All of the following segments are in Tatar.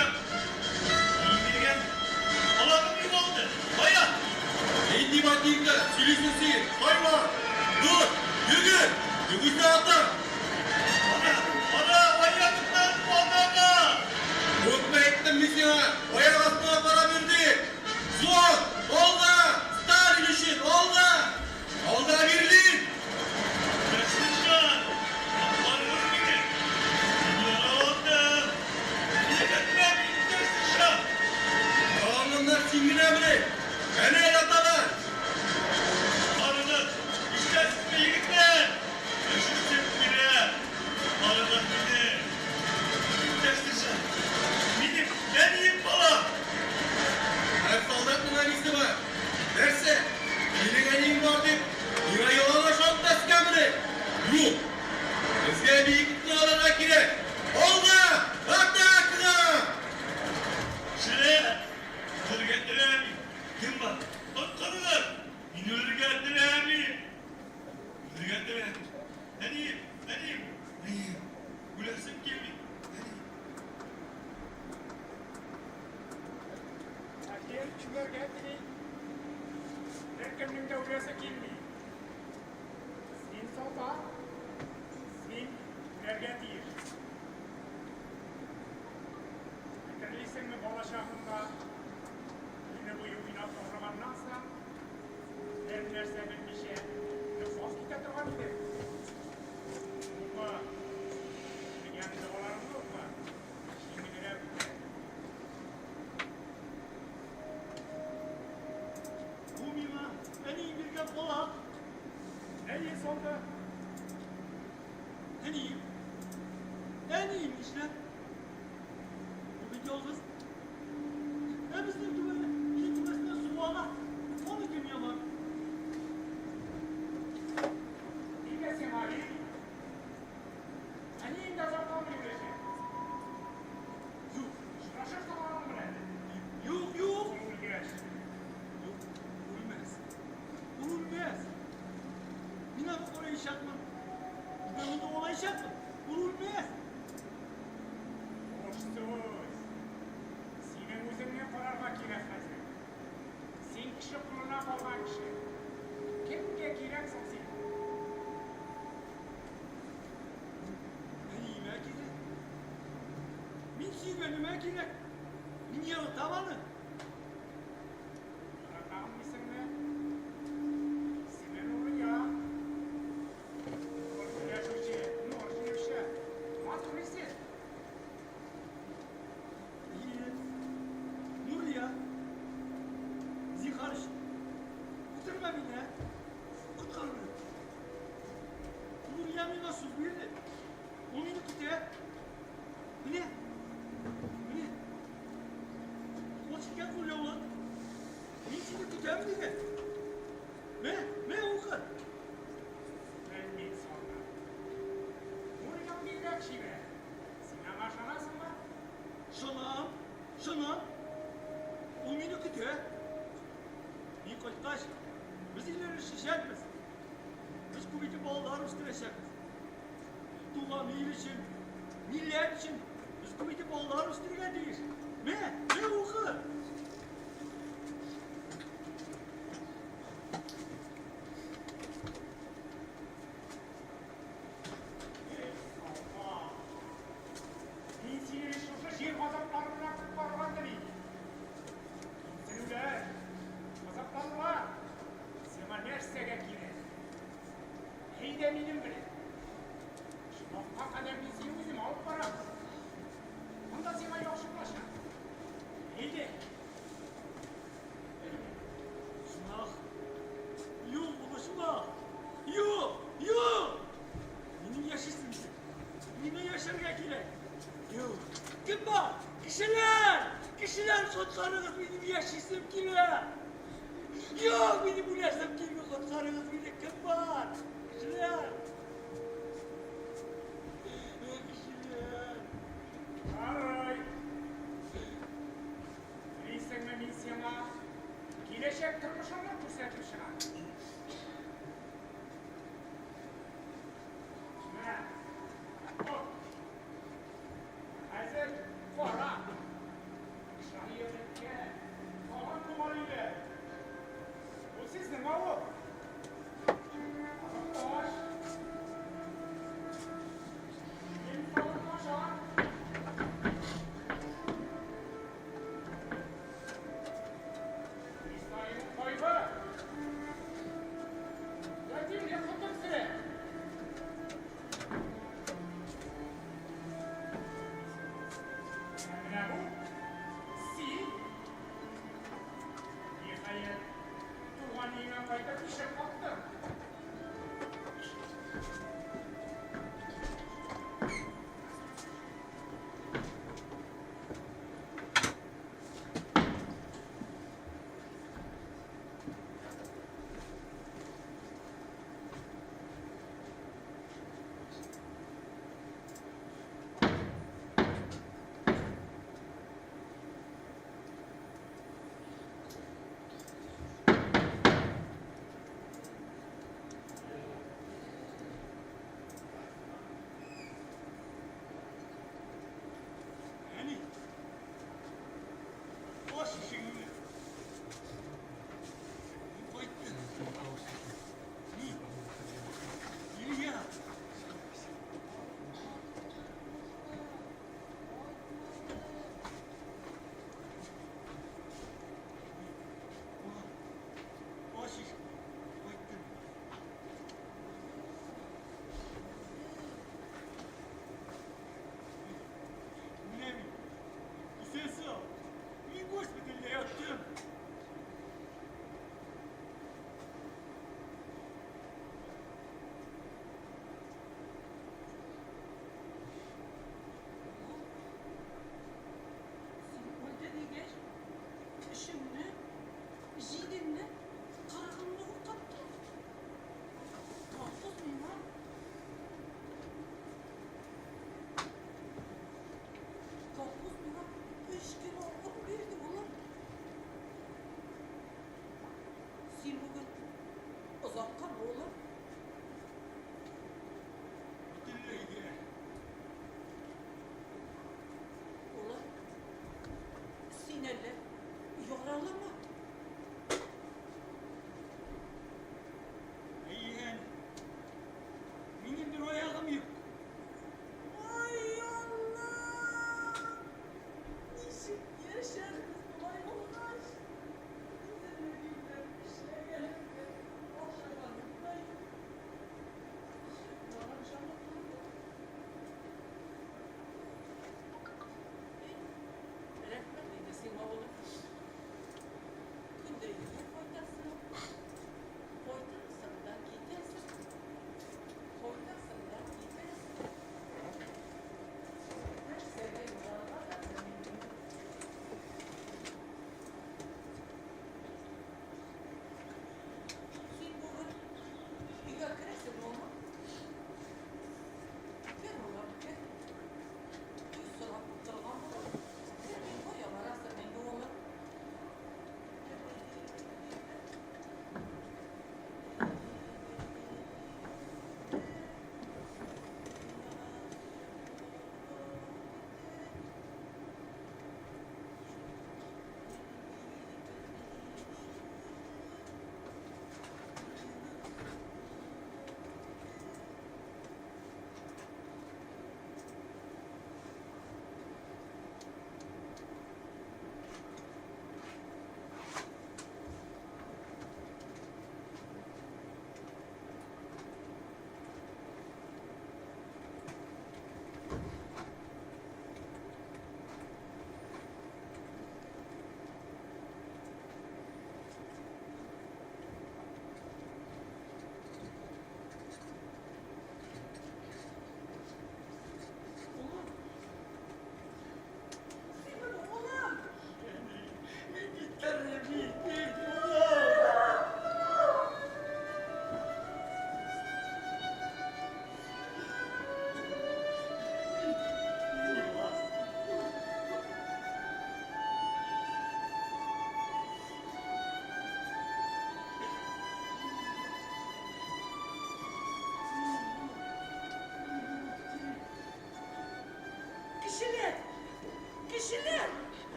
Сержант. Мин биргән алагым югалды. Кая? Нинди ботинка? Сөйлисең син? Хайван! Тот! Йөгер! Югыйсә атам! Ана, ана, аягымнан анага! Күпме әйттем мин сиңа, аяк астыңа карап йөр дип! Взвод! Алга! Сталин өчен! Алга! Алда Берлин! Иптәш сержант, коткарыгыз мине! Мин яраландым! Егетләр, иптәш сержант! Яраланганнар син генәмени? Әнә яталар! Коткарыгыз! Ишетәсезме, егетләр? Яшисем килә! Коткарыгыз мине! Иптәш сержант, минем әнием бала! Һәр солдатның әнисе бар. Нәрсә? Синең әниең бар дип, миңа ялан ышантмаскамыни? Юк! Безгә биеклекне алырга кирәк! Алга! Атакага! Кешеләр! Үләргә теләмим! Кем бар? Коткарыгыз! Мин үләргә теләмим! Үләргә теләмим! Әнием! Әнием! Әнием! Үләсем килми! Әнием! Ә кем үләргә тели? Беркемнең дә үләсе килми. Син солдат, син үләргә тиеш. Хәтерлисеңме, бала чагыңда көне буе уйнап арыганнан соң, бер нәрсә белмичә йоклап китә торган идең? Укы, белгән догаларыңны укы, җиңелрәк үтәр. Бу миңа әнием биргән балак. Әйе, солдат. Әнием. Әнием нишләр? Ул бит ялгыз. Ә безнең түбәне, ил түбәсенә су ага. Аны кем ябар? Нигә сиңа ил? Әниең дә озакламый үләчәк. Юк. Очрашырсың аның белән. Юк, юк. Ул үлгәч. Юк, үлмәс. Ул үлмәс. Мин аны караячакмын. Мин аны дәвалаячакмын. Ул үлмәс. Буш сүз. Синең үзеңне карарга кирәк хәзер. Син кеше кулына калган кеше. Кемгә кирәк соң син? Әниемә кирәк. Мин сөйгәнемә кирәк. Мин яратам аны. Яратам дисеңме? Исеме Нурия. Нур өләшүче, нур җыючы. Матур исем. Әйе. Нурия. Зинһар өчен. Үтермә мине, ә? Коткар мине. Нурия миңа сүз бирде. Ул мине көтә. Менә. Менә. Ул чиккән кулъяулык. Мин сине көтәм дигән. Мә, мә укы. Белмим, солдат. Нурияң бигрәк чибәр. Син аңа ышанасыңмы? Ышанам, ышанам. Ул мине көтә. Мин кайткач, без өйләнешәчәкбез. Без күп итеп балалар үстерәчәкбез. Туган ил өчен, милләт өчен без күп итеп балалар үстерергә тиеш. Мә, мә укы. Эй, солдат. Мин сине шушы җир газапларыннан коткарган бит. Кимсенүләр, газапланулар сиңа нәрсәгә кирәк? Әйдә минем белән. Оҗмахка кадәр мин сине үзем алып барам. Анда сиңа яхшы булачак. Әйдә. Оҗмах. Юк, ул оҗмах. Юк, юк. Минем яшисем килә. Миңа яшәргә кирәк. Юк. Кем бар? Кешеләр! Кешеләр, коткарыгыз, минем яшисем килә. Юк, минем үләсем килми, коткарыгыз мине. Кем бар? Кешеләр! Кешеләр! Ярый. Телисеңме, мин сиңа киләчәк тормышыңны күрсәтеп чыгам. Мә, тот. Хәзер кара.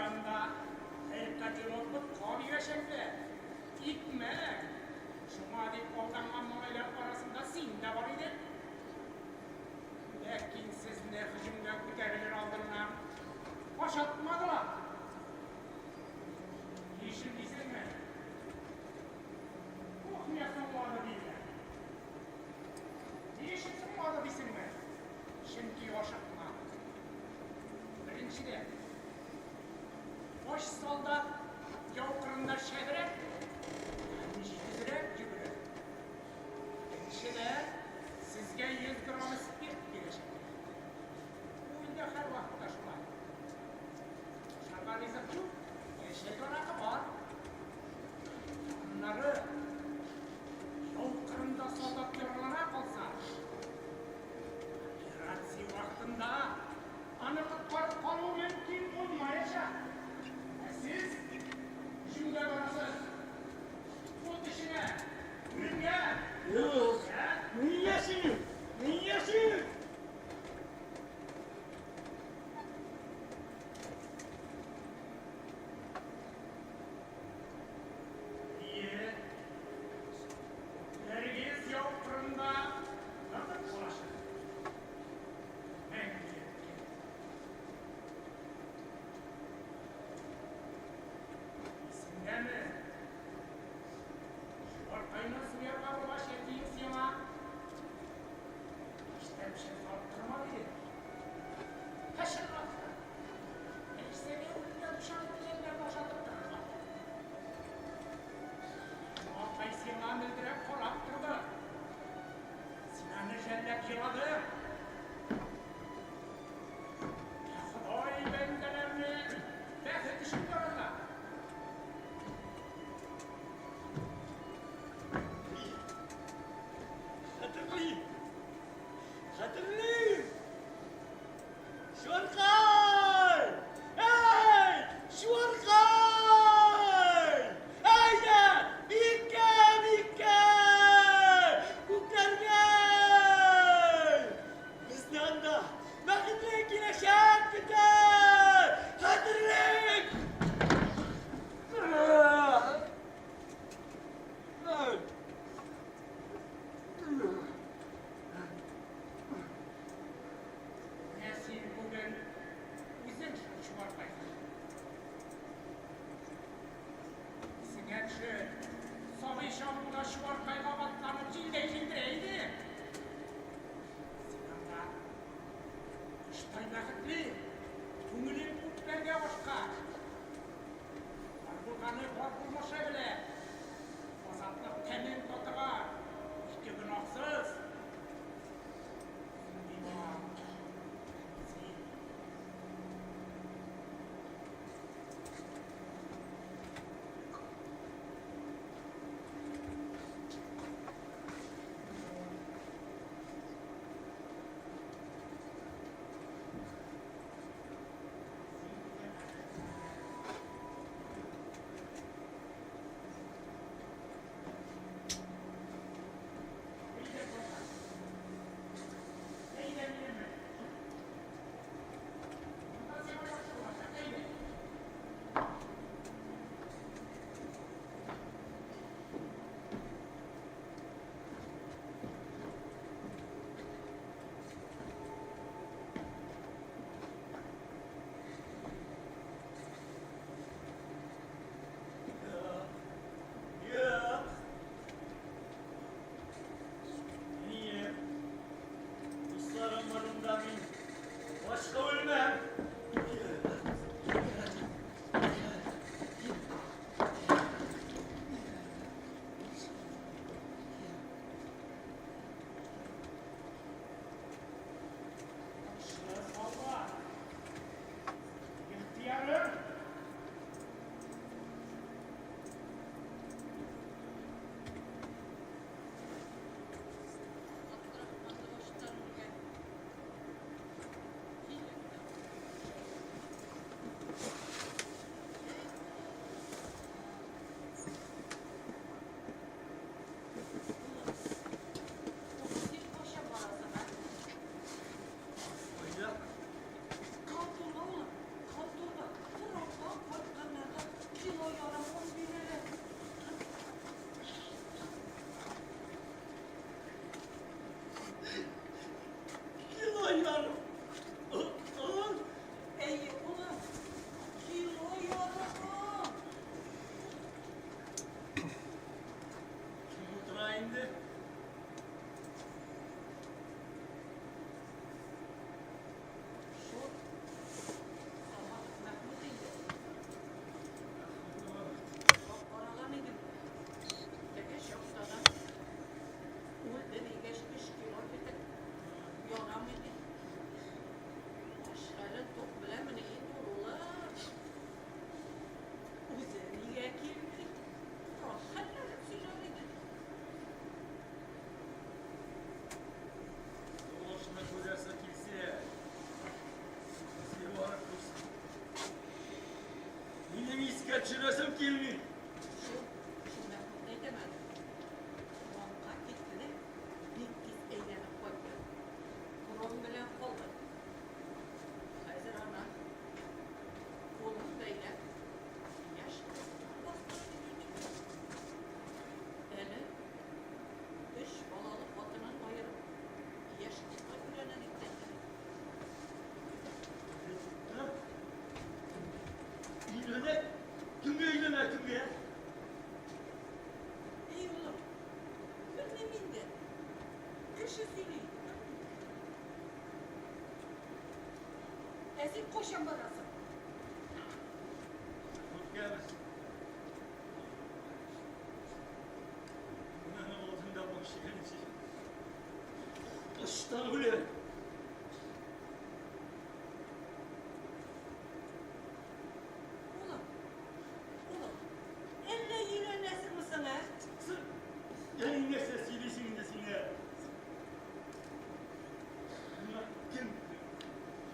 анда бер котелок ботка бирәчәкләр. Икмәк. Шуңа дип алданган малайлар арасында син дә бар идең. Ләкин сезне һөҗүмгә күтәрелер алдыннан ашатмадылар. Ни өчен дисеңме? Кухня соңлады диләр. Ни өчен соңлады дисеңме? Чөнки ашыкмады. Беренчедән, ач солдат яу кырында шәбрәк һәм җитезрәк йөгерә. Икенчедән, сезгә 100 грамм спирт бирәчәкләр. Бу илдә һәрвакытта шулай. Ашарга ризык юк, ә эчәргә аракы бар. Аннары, яу кырында солдат яралана калса, операция вакытында аны коткарып калу мөмкин булмаячак. Ә сез һөҗүмгә барасыз. Ут эченә, үлемгә. Юк, Ә? мин яшим, мин яшим. төшерәсем килми. Шул, шул Мәхмүтне әйтәм әле. Урамга китте дә, бик тиз әйләнеп кайтты. Корал белән калды. Хәзер ана кулын бәйләп, яшь кызны бастырып йөри. Әле өч балалы хатынын аерып, яшь кызга өйләнә дип тә әйтәләр. Өйләнә? Кемгә өйләнә, кемгә? Эй, улым, белмим инде. Кеше сөйли. Ә син кайчан барасың? Үткәбез. Менә алдында баш игәнче. Ачтан үләм. Улым, улым, әллә өйләнәсеңме соң, ә? Син нәрсә сөйлисең инде син, ә? Миңа кем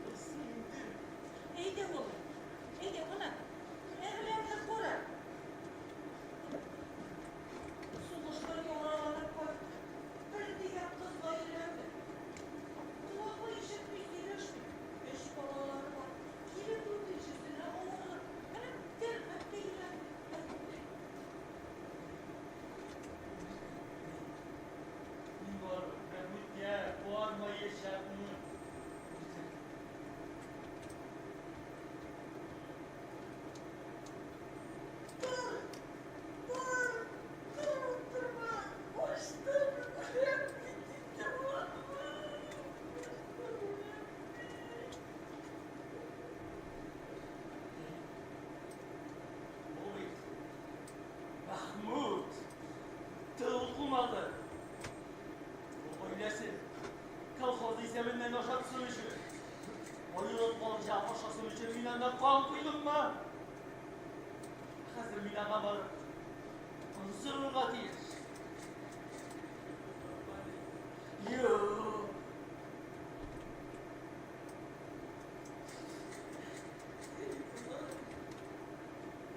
булсын инде? Әйдә, улым, әйдә, менә, Әгъләмне кара. Сугыштан яраланып кайтты. Бер дигән кызга өйләнде. Колагы ишетми, сөйләшми. Өч балалары бар. Килен дүртенчесенә авырлы. Менә тәлгать тә өйләнде. Мин барыбер Мәхмүткә бармаячакмын. Тор, бар, тор, утырма. Ачтан үләм бит инде, улым. Ачтан үләм бит. Ул бит Мәхмүт тол калмады. Ул гаиләсе колхоз исәбеннән ашатсын өчен, аерып калҗа ашасын өчен мин анда кан койдыммы? Хәзер мин аңа барып аны сорарга тиеш. Юк. Эй, улым,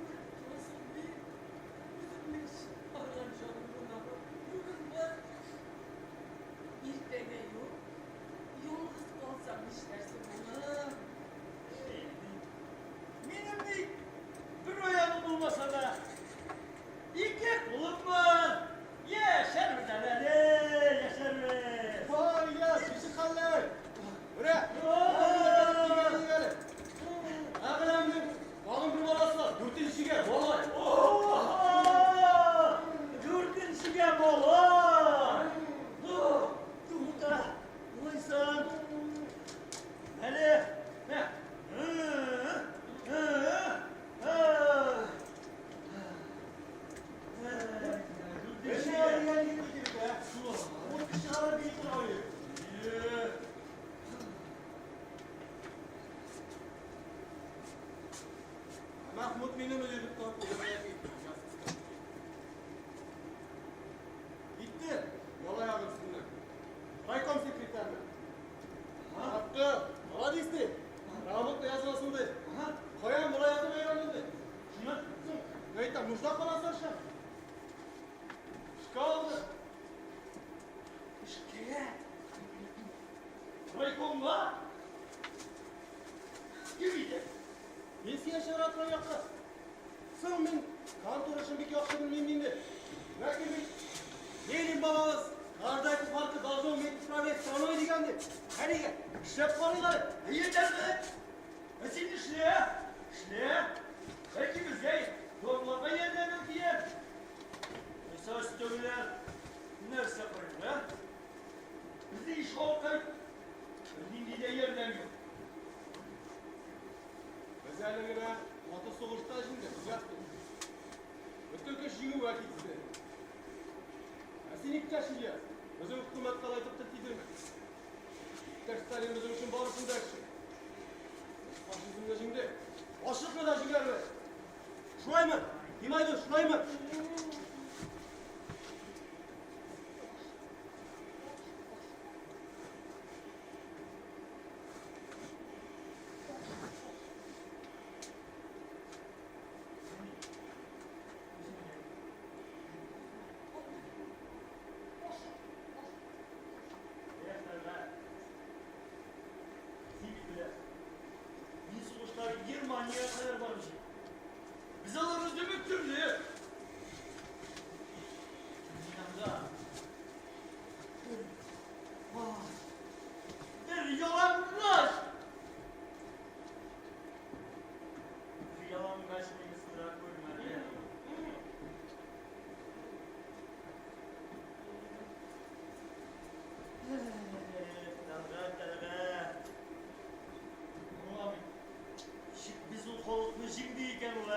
үлеп торасың бит. Үзеңнең чыгарган җаныңны күренмә. Иртәгә юк. Ялгыз калсаң нишләрсең, улым? Минем ни бер аягым булмаса да, ике кулым бар. Яшәрбез әле, яшәрбез. Вай, Ильяс, ничек хәлләр? Менә, Әгъләмнең тагын бер баласы бар, дүртенчегә малай. Oha! Дүртенчегә малай. Тукта, улайсаң. Әле, мә. Дүртенчегә дигән егет кирәк, ә? Ул кеше бик торган. Мәхмүт минем йортта китте, малай аның өстеннән. Райком секретарына. Хатты, молодец ди. Грамотно язылсын ди. Каян болай язып өйрәндең ди. Шуннан соң Әйтәм, нужда каласың. Эшкә алды. Эшкә. Райкомга. Кем итә? Пенсия чыгара торган якка. Соң мин контор эшен бик яхшы белмим инде. Ләкин бит Ленин бабабыз каждое партия должно уметь управлять страной дигән ди. Әнигә эшләп карыйк әле. Әйе, Тәлгать. Ә син эшлә. Эшлә. Бәлки безгә домларга ярдәмең тияр. Мисал өстәгеләр нәрсә карыйк, ә? Безнең иш халкы бернинди дә ярдәм юк. Без әле генә каты сугышта җиңдек, Ильяс. Бөтен көч җиңүгә китте. Ә син, иптәш Ильяс, безнең хөкүмәткә алай итеп тел тидермә. Иптәш Сталин безнең өчен барысын да эшли. Без фашизмны җиңдек. Ачлыкны да җиңәрбез. Шулаймы? Димайдыр, шулаймы? Германиягә кадәр барып җитте. Без аларны дөмектердек. Мин анда бер ялангач. Бер ялангач мине сыдыра күрмәде. Тәлгать, Тәлгать. Аңламыйм. Ничек без ул халыкны җиңдек икән ул, ә?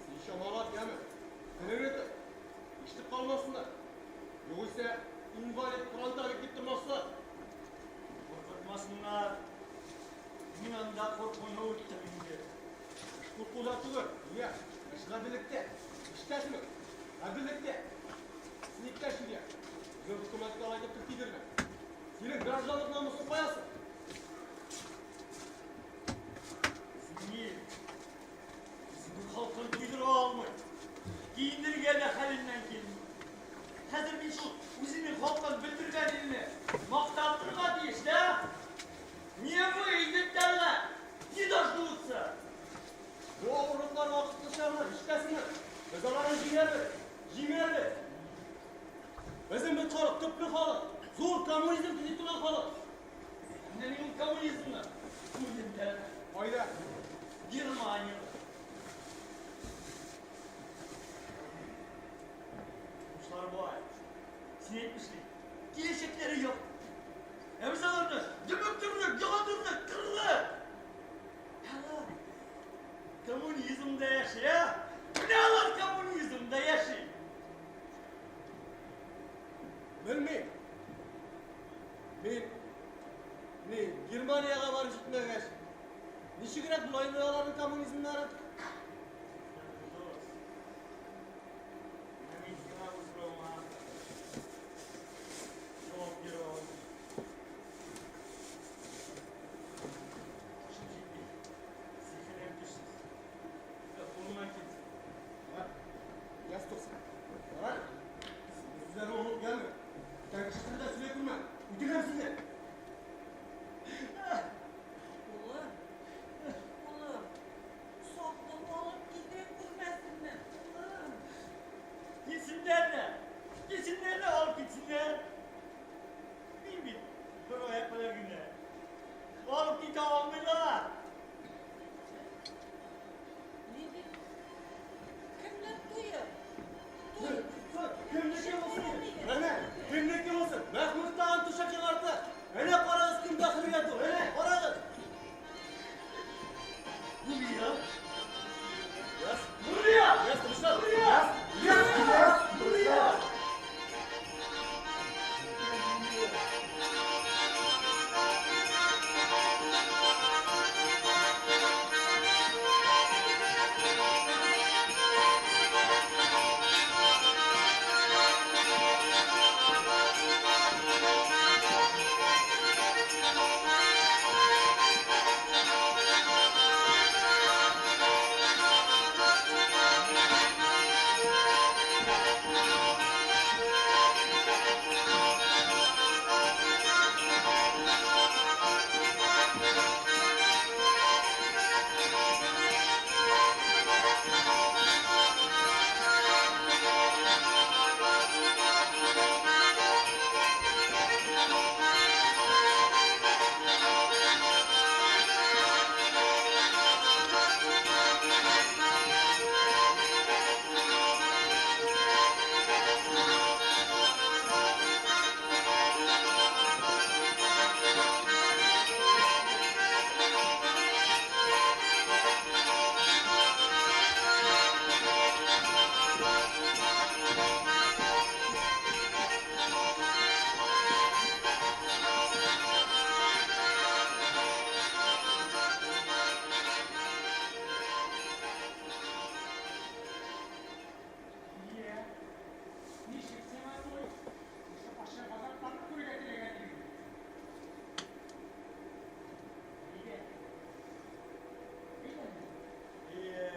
Син чамалап, яме. Телеңне тот. Ишетеп калмасыннар. Югыйсә, инвалид, фронтовик дип тормаслар. Куркытмасыннар. Мин анда куркуны үттем инде. Эш куркуда түгел, Ильяс. Эш гаделлектә. Ишетәсеңме? Гаделлектә. Син иптәш Ильяс. Безнең хөкүмәткә алай дип тел тидермә. Синең гражданлык намусың кая соң? Безнең ил үзенең халкын туйдыра алмый. Киендерергә дә хәленнән килми. Хәзер мин шул үзенең халкын бетердергән илне мактап торырга тиеш, да? Не выйдет, Тәлгать! Не дождутся! Бу авырлыклар вакытлыча гына, ишетәсеңме? Без аларны җиңәрбез. Җиңәрбез. Безнең бит халык, төпле халык. Зур коммунизм төзи торган халык. Менә мин ул коммунизмны күрдем, Тәлгать. Кайда? Германиядә. Руслар бай. Син әйтмешли, киләчәкләре юк. Ә без аларны дөмектердек, ягындырдык, кырдык. Алар коммунизмда яши, ә? Менә алар коммунизмда яши. Белмим. Мин ни Германиягә барып җитмәгәч, ничегрәк була инде аларның коммунизмнары? Дус, менә мин сиңа бу соравыңа җавап бирә алмыйм. Башым җитми, зиһенем көчсез. Ә кулымнан килсә. Бар, Ильяс тукса. Бар. Син бу сүзләрне онып яме. Бүтән кеше телендә сөйли күрмә. Үтерәм сине. Улым, улым, саклык алып китә күрмәсеннәр, улым. Китсеннәр дә, китсеннәр дә алып китсеннәр. Мин бит бер аяк белән генә. Алып китә алмыйлар. Ни дип? Кемнең туе? Туй. Кемнеке булсын? Әнә, кемнеке булсын? Мәхмүт тагын түшәк яңартты. Әнә карагыз кем бәхетгә ту. Әнә, карагыз. Нурия! Яс, Нурия! Яс, тынычлан. Нурия! Яс, Яс, Нурия! Йә, ничек сиңа туй? Шушы патша газапларны күрергә теләгән идең. Әйдә. Әйдә. Ие.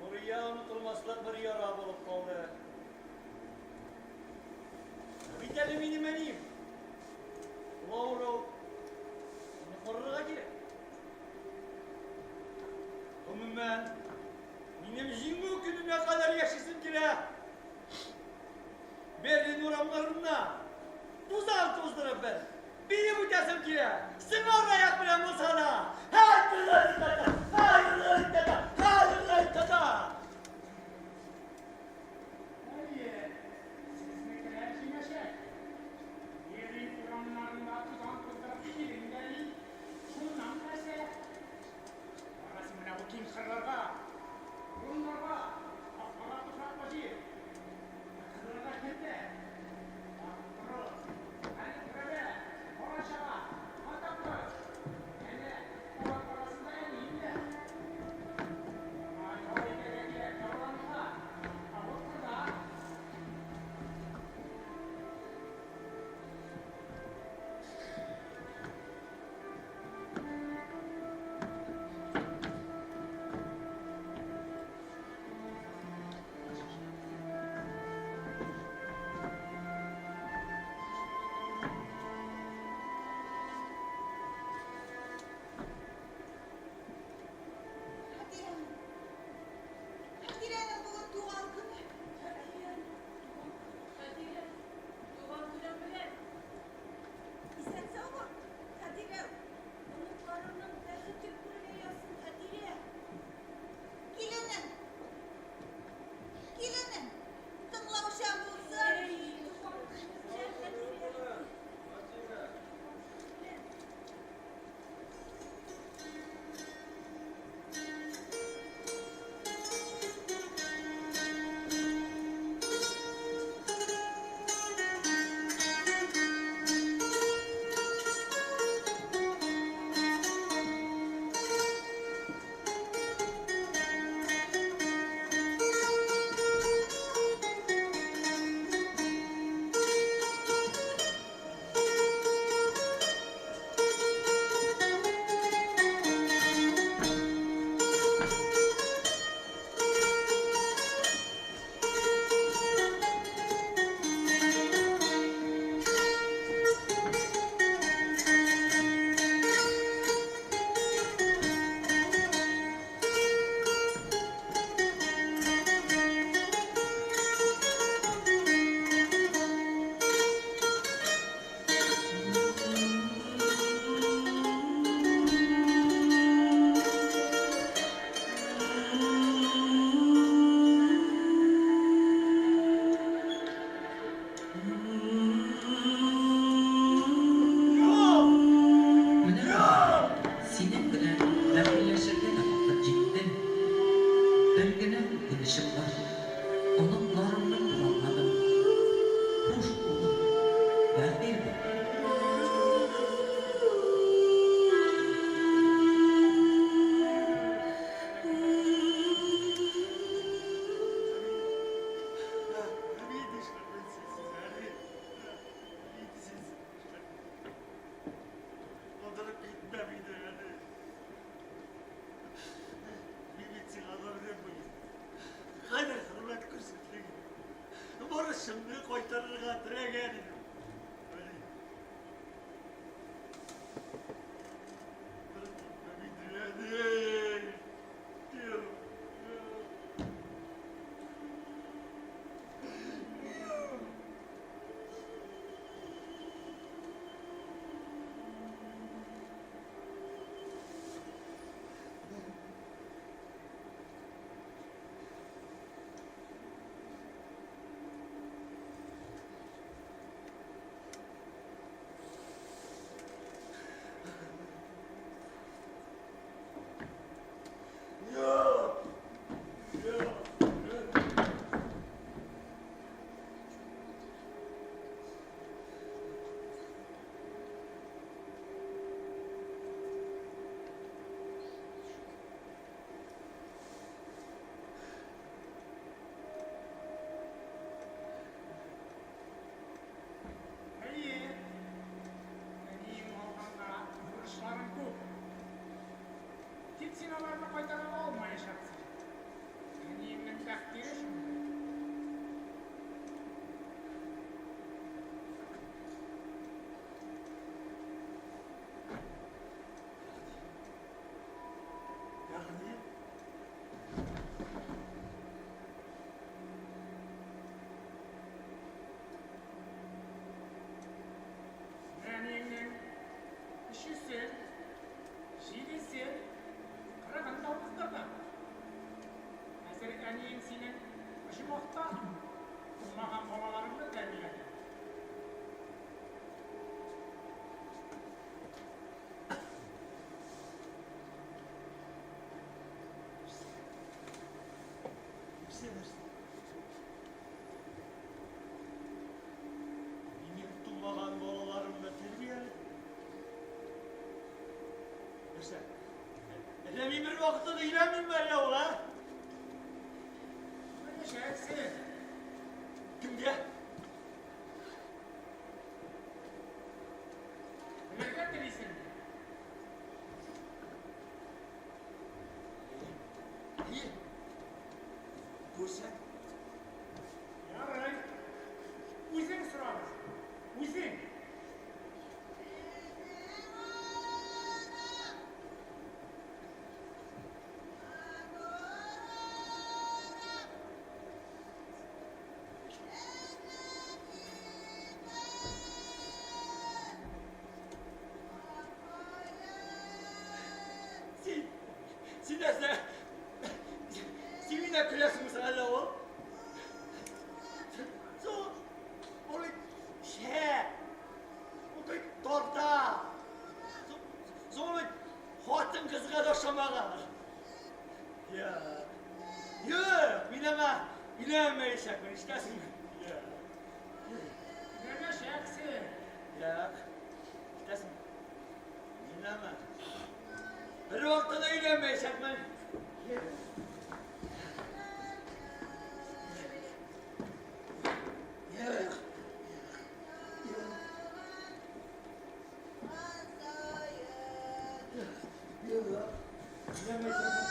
Нурия онытылмаслык бер яра булып калды. Ә бит әле минем әнием. Ул авыру. Аны карарга кирәк. Гомумән, минем җиңү көненә кадәр яшисем килә. Берлин урамнарында тузан туздырып бер биеп үтәсем килә. Сыңар аяк белән булса да. Әйе, сезнекеләр җиңәчәк. Берлин урамнарында тузан туздырып биең дә би. Шуннан нәрсә? Барасың менә бу киң кырларга, урыннарга, кара туфраклы җир. Кырларга кертә. Арттырып, әле грәбә, бала-чага, хатын-кыз. Әнә, алар арасында әнием дә. Аңа ял итәргә кирәк, дәваланырга. Ә ул кырда. Хәтирәнең. Хәтирәнең бүген туган көне. Хәтирә, туган көнең белән. Исән-сау бул, Хәтирә. Оныкларыңның бәхете күрергә язсын, Хәтирә. Киленем. Киленем. Тыңлаучан булсын. Әй, туган көнең белән, Хәтирә. Хәтирә. Юк! Менә, улым, синең белән бәхилләшергә дә вакыт җитте. Бер генә үкенечем бар, оныкларымны күралмадым. Хуш, улым, бәхил бул. Әби, нишләрмен синсез, әби? Мин синсез Калдырып китмә мине, әни. Мин бит сиңа гомерем буе кадер-хөрмәт күрсәттем. Бурычымны кайтарырга теләгән идем. Әни. Калдырып китмә мине, әни. Юк, юк. Юк! Юк! Әйе, әниең алганда бурычларың күп. Тик син аларны кайтара алмаячаксың. Әниеңнең тәкъдире шундый. Ягъни, синең оҗмахта туңмаган балаларыңны тәрбияләдем. Нәрсә, нәрсә? Минем тумаган балаларымны тәрбияле. Нәрсә? Әллә мин бер вакытта да өйләнмим әллә ул, а? Өйләнәчәксең. Кемгә? Белергә телисеңме? Әйе. Күрсәт. Ярый. Үзең сорарсың. Үзең. Син, син нәрсә? Син миннән көләсеңме соң әллә ул? Соң, ул бит эчә. Ул бит тарта. Соң, ул бит хатын-кызга да ошамаган. Юк. Юк, мин аңа өйләнмәячәкмен, ишетәсеңме? Юк. Өйләнәчәксең. Юк. Ишетәсеңме? Мин аңа бер вакытта да өйләнмәячәкмен. Юк. Юк. Юк. Өйләнмәячәкмен.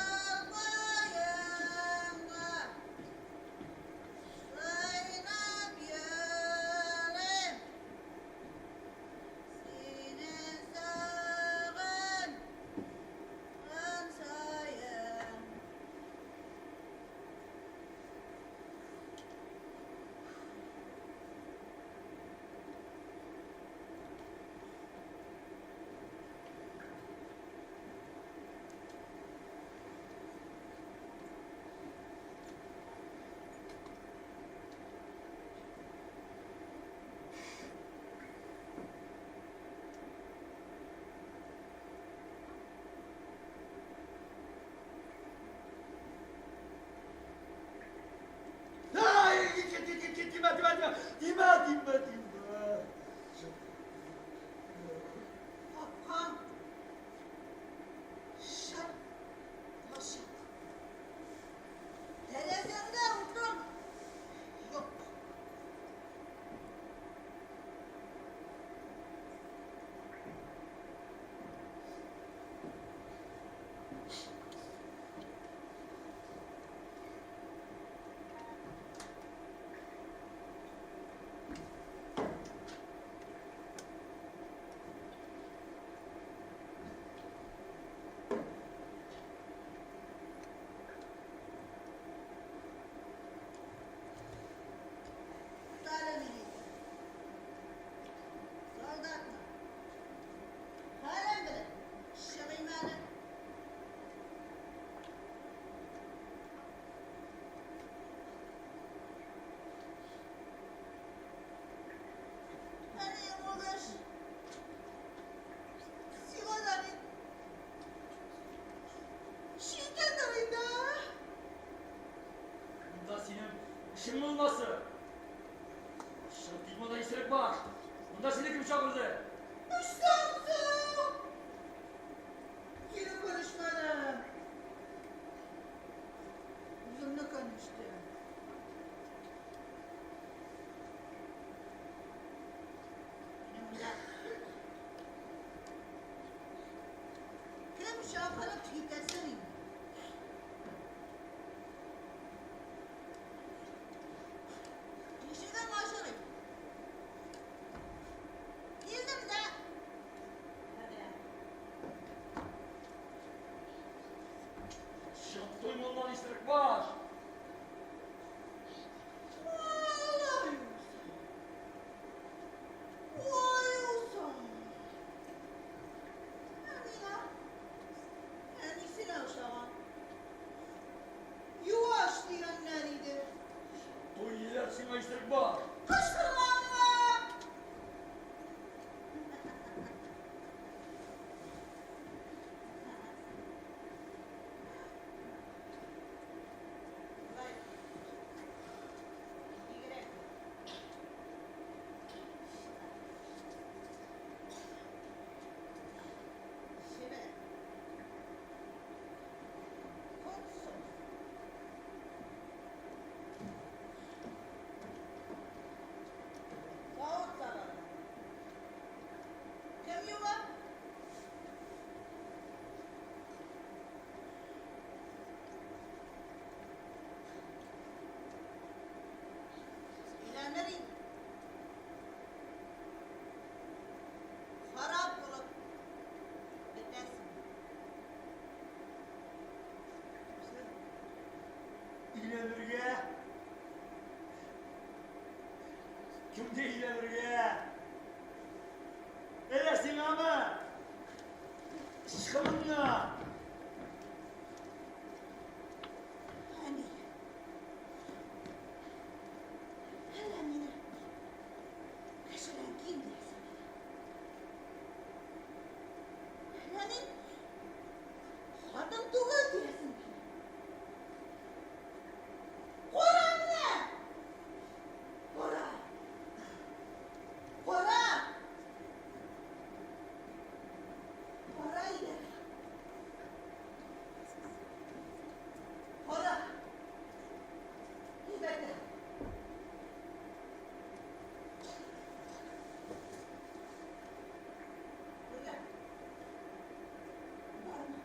Ay, тимә, тимә, тимә, тимә, тимә, тимә. Капка шып ачык. Тәрәзәңдә утын юк. Туктале, милиция. Солдатмы? Хәлен белеп, чыгыйм әле. Әниең булгач, сиңа да бит читендер инде, ә? Монда синең эшең булмасы. Чыгып кит монда, исерек баш. Монда сине кем чакырды? Эчсәң соң! Кире конышмадым. Үземне конышты. Менә монда. Кем чакырып китерсен инде? Ишегең ачык иде. Килдем Өйләнергә? Кемгә өйләнергә? Әллә сиңамы? Ычкыныңа! Әни. Әллә мине кешедән ким диясең? Әллә мин хатын түгел диясең? Кара менә! Кара! Кара! Кара Ильяс! Кара! Ибәтә! Күргән? Бармы?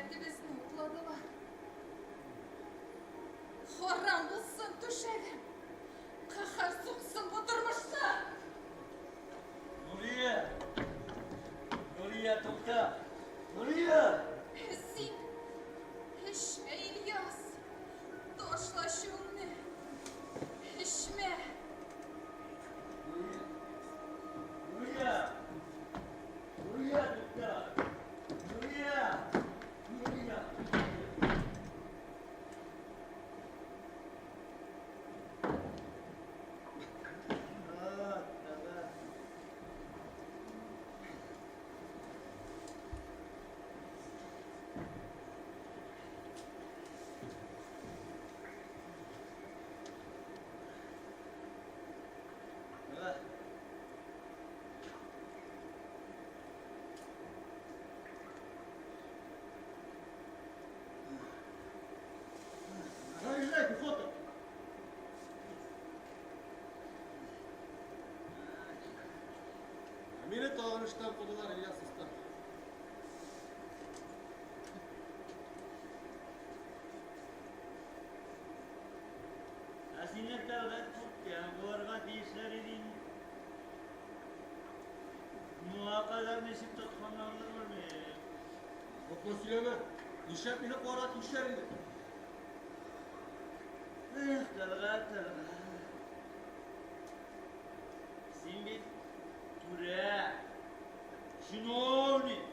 Бәхетебезне урладылар. Харам булсын түшәгем. Каһәр суксын бу тормышта. Нурия! Нурия, тукта! Нурия! Син эчмә, Ильяс. Ташла чүңне. Эчмә. Нурия! Нурия! Нурия, тукта! Нурия! Нурия! А, давай. Давай. Заезжай, пехота! Ә Мине тагын эштән кудылар, Ильяс дустым. Ә сине Тәлгать күптән куарга тиешләр иде инде. Моңа кадәр ничек тотканнардыр белмим. Юкны сөйләмә. Нишләп мине куарга тиешләр инде? Эх, Тәлгать, Тәлгать. Син бит түрә, чиновник.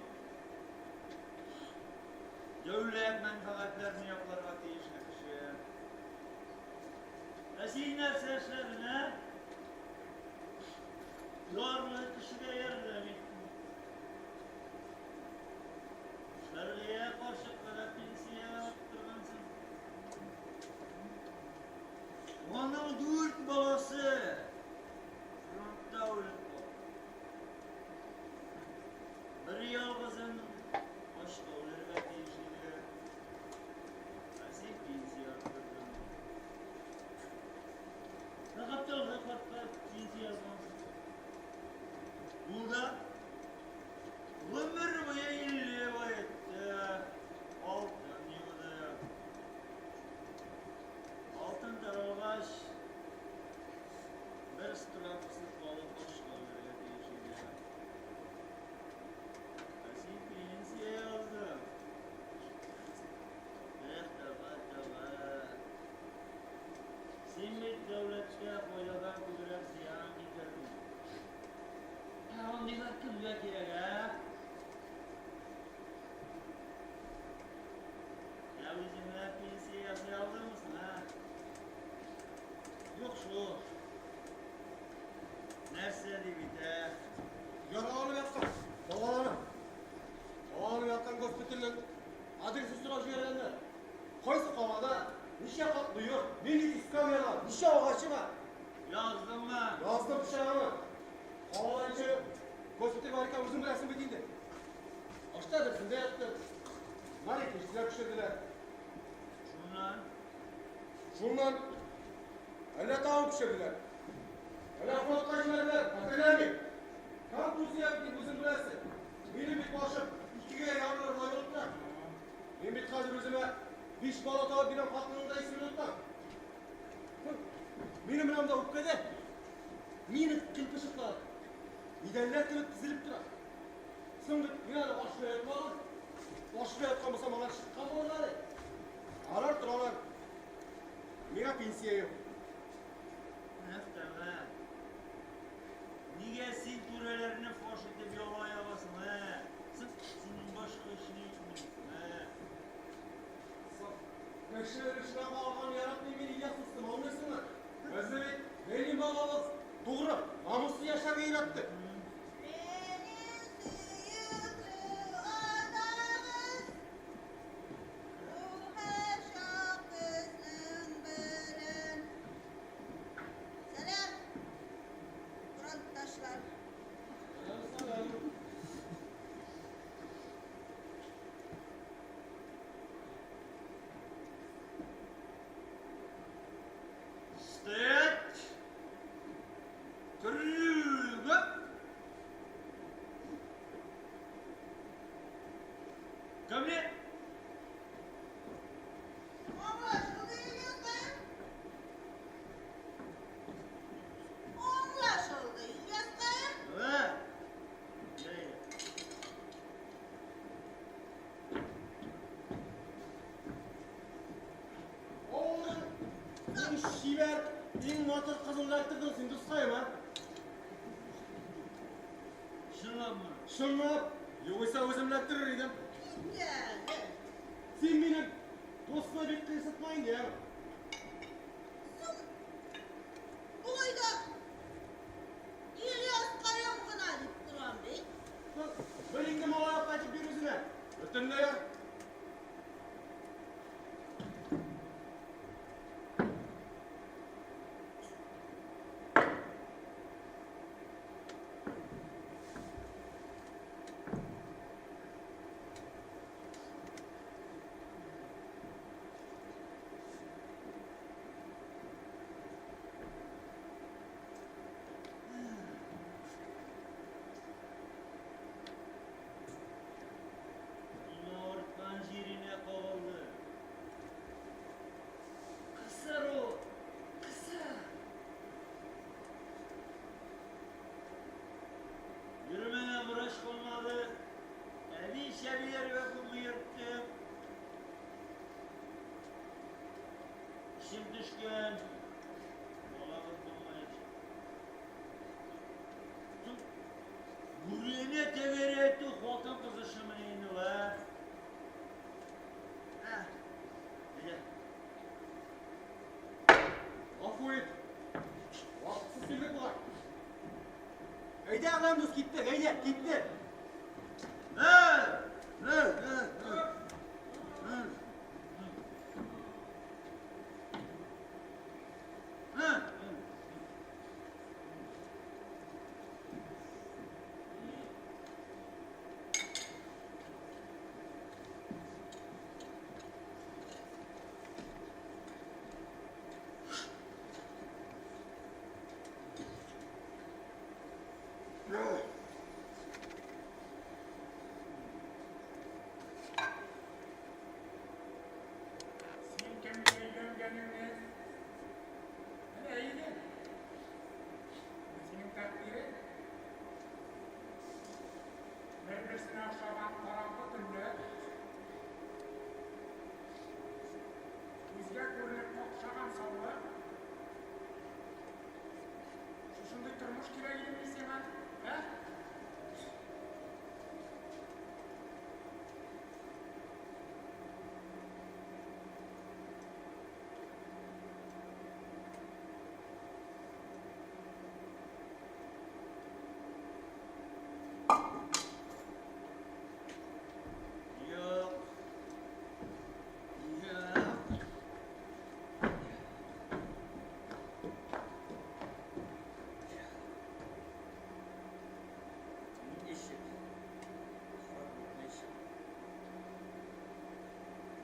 Дәүләт мәнфәгатьләрен якларга тиешле кеше. Ә син нәрсә эшләдең, ә? Ярлы кешегә ярдәм иттең. Шәргыя карчыкка да пенсия арттыргансың. Аның дүрт баласы фронтта үлеп калды. Бер ялгызың ачка үләргә тиеш иде. Ә син пенсия арттырдың. Габдулла картка пенсия язгансың. Ул да гомер буе илле баетты, алтын юды. Алтын таралгач, бер справкасы калып ачка үләргә тиеш иде. Ә син пенсия яздың. Эх, Тәлгать, Тәлгать. Син бит дәүләткә файдадан күбрәк зыян китердең. Ә андыйлар кемгә кирәк, ә? Ә үзеңә пенсия ясый алдыңмы соң, ә? Юк шул. Нәрсә дип әйтә? Яраланып яткан, дәваланам. Дәваланып яткан госпитальнең адресын сорап җибәргәннәр. Кайсы калада, ничә катлы йорт, нинди камералар, ничә агачы бар. Яздыңмы? Яздым пычагыма. Калада ничә госпиталь бар икән, үзең беләсең бит инде. Башта берсендә яттым. Аннан икенчесенә күчерделәр. Шуннан? Шуннан әллә тагын күчерделәр. Әллә фронтка җибәрделәр, хәтерләмим. Контузия бит, үзең беләсең. Минем бит башым икегә ярылырдай булып тора. Мин бит хәзер үземә биш бала табып биргән хатынның да исемен онытам. Минем менә монда үпкәдә мина кыйпылчыклары идәннәр кебек тезелеп тора. Соң бит мин әле ашмый ятмадым. Ашмый яткан булсам, алар чыккан булырлар әле. Алар торалар. Миңа пенсия юк. Эх, Тәлгать. Нигә син түрәләрне фаш итеп яла ягасың, ә? Соң синең башка эшең юкмыни, ә? Соң кеше эшенә кагылган яратмый мин, Ильяс дустым, аңлыйсыңмы? Безне бит Ленин бабабыз тугры, намуслы яшәргә өйрәтте. Ленин сөекле атабыз, ул һәрчак безнең белән. Сәлам, фронтташлар. Сәлам. Стоять! Кругом! Ко мне! матур кызын эләктердең син, дускаем, а? Чынлапмы? Чынлап. Югыйсә үзем эләктерер идем. Кит әле. Син минем дусны бик кыерсытма инде, яме. Соң, болай да Ильяскаем гына дип торам бит. Бер инде малай алып кайтып бир үзенә. Бөтенләй Миңа арткан җиренә кагылды. Кысыр ул, кысыр. Йөрмәгән врач калмады. Әби чәбиләргә күпме йөрттем. Эчем төшкән. Балагыз булмаячак. Бүрене тәгәрәтү хатын-кыз эшемени инде ул, ә? Ә, әйдә. Гафу ит. Вакытсыз килдек бугай. Әйдә, Әгъләм дус, киттек, әйдә, киттек. Ә, ә, ә, ә. Ә. Ә. Син кемгә өйләнгәнеңне белә идең. Бу синең тәкъдирең. Бер-берсенә охшаган караңгы көннәр. Күзгә күренеп какшаган саулык. Шушындый тормыш кирәк идеме сиңа, ә? Юк. Юк. Мин эчеп, харап итмәячәк.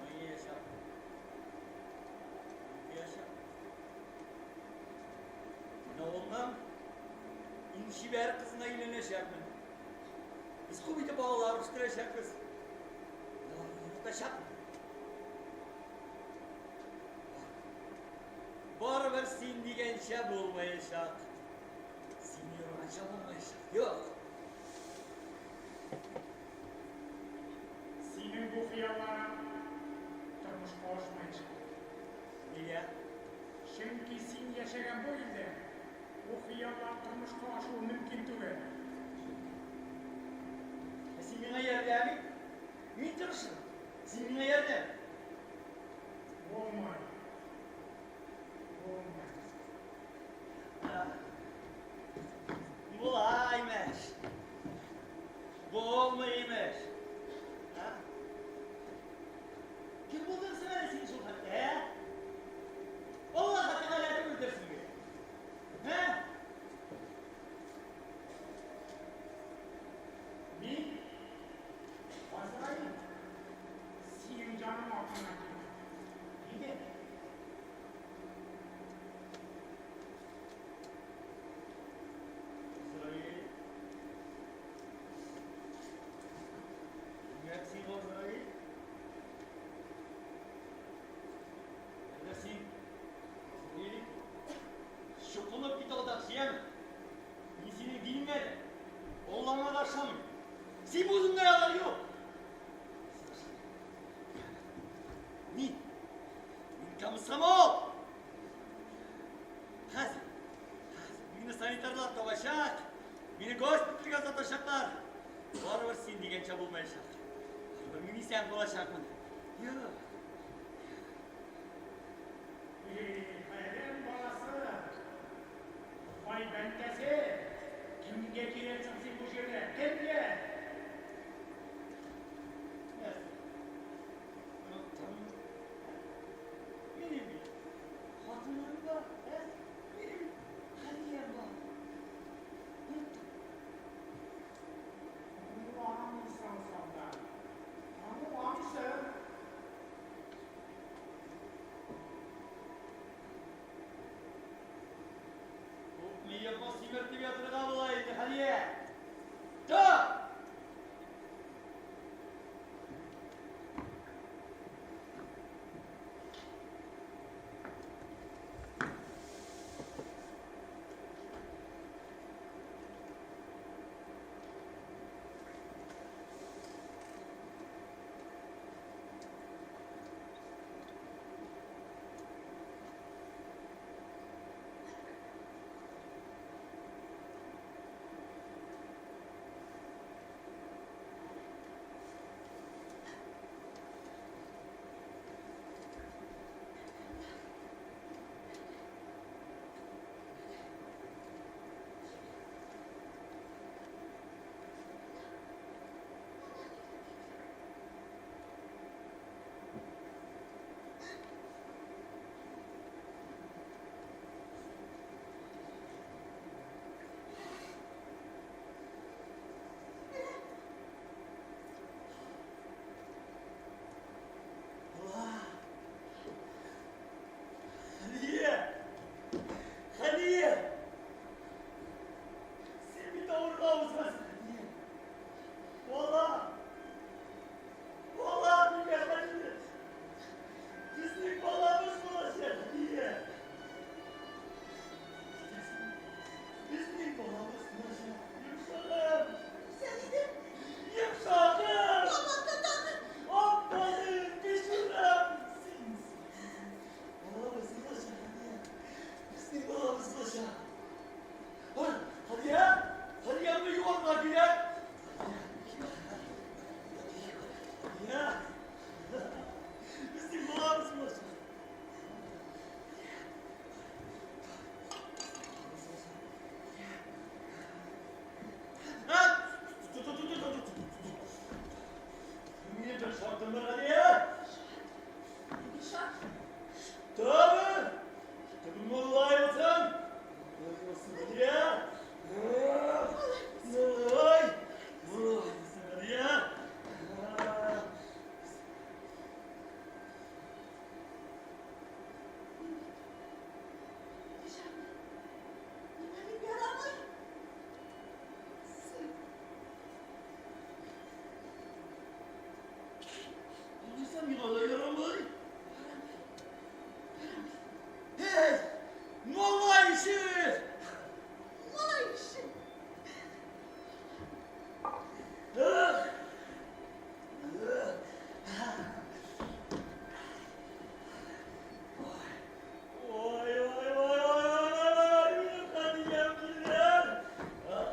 Майячак. Укыячак. Мин авылның иң чибәр кызына өйләнәчәкмен. Без күп итеп балалар үстерәчәкбез. Мин аларны яратачакмын. Барыбер син дигәнчә булмаячак. Син юраганча булмаячак. Юк. Синең бу хыялларың тормышка ашмаячак. Нигә? Чөнки син яшәгән бу илдә бу хыяллар тормышка ашуы мөмкин түгел. Ә син миңа ярдәм ит. Мин тырышырмын. Син миңа ярдәм ит. Булмый. Булмый. Була, имеш. Булмый, имеш. А? Кем булдың син әле син шул хәтле, ә? Аллаһ Тәгалә түгелдерсең бит. Ә? Мин Азраил синең җаның артыннан килдем. Нигә? Азраил. Димәк, син Азраил? Әллә син Азраил икән? Чукынып кит алдакчы, яме? Мин синең динеңә дә, Аллаңа да ышанмыйм. Син бу дөньяда юк. Мин, мин комсомол. Хәзер. син дигәнчә булмаячак. Барыбер мин исән калачакмын. Юк. Эй, адәм баласы! Бай бәндәсе! Кемгә кирәксең син бу җирдә? Кемгә? Нәрсә? Оныттым. Минем бит хатыным бар, ә? Минем бит Хәниям бар. Оныттым. Танымагансың солдат. Танымагансың. Күпме йокы симертеп ятырга була инде, Хәния? Тор! Алла! Хәния! Хәния! Син бит авырга узгансың, Хәния. Бала! Бала дигән Хәния! Безнең балабыз булачак, Хәния! Безнең балабыз булачак. Йомшагым! Исән идем. Йомшагым! Кабатла тагын. Аппагым, кешеләр! Син, балабыз булачак, Хәния. Безнең балабыз булачак. Ой, Хәния! Хәнияне юарга кирәк! Хәния! Безнең балабыз булачак. А! Минем бер шартым бар, Хәния! Нинди шарт? Чтобы, чтобы малай булсын! Малай булсын, Хәния! Малай! Малай булсын, Хәния! Нинди шарт? Миңа бит ярамый. Син Алайса миңа да ярамый. Эй, малай ише! Малай ише. Ах! Ой, ой, ой, ой, ой, ой, минем Хәниям килгән! Ах,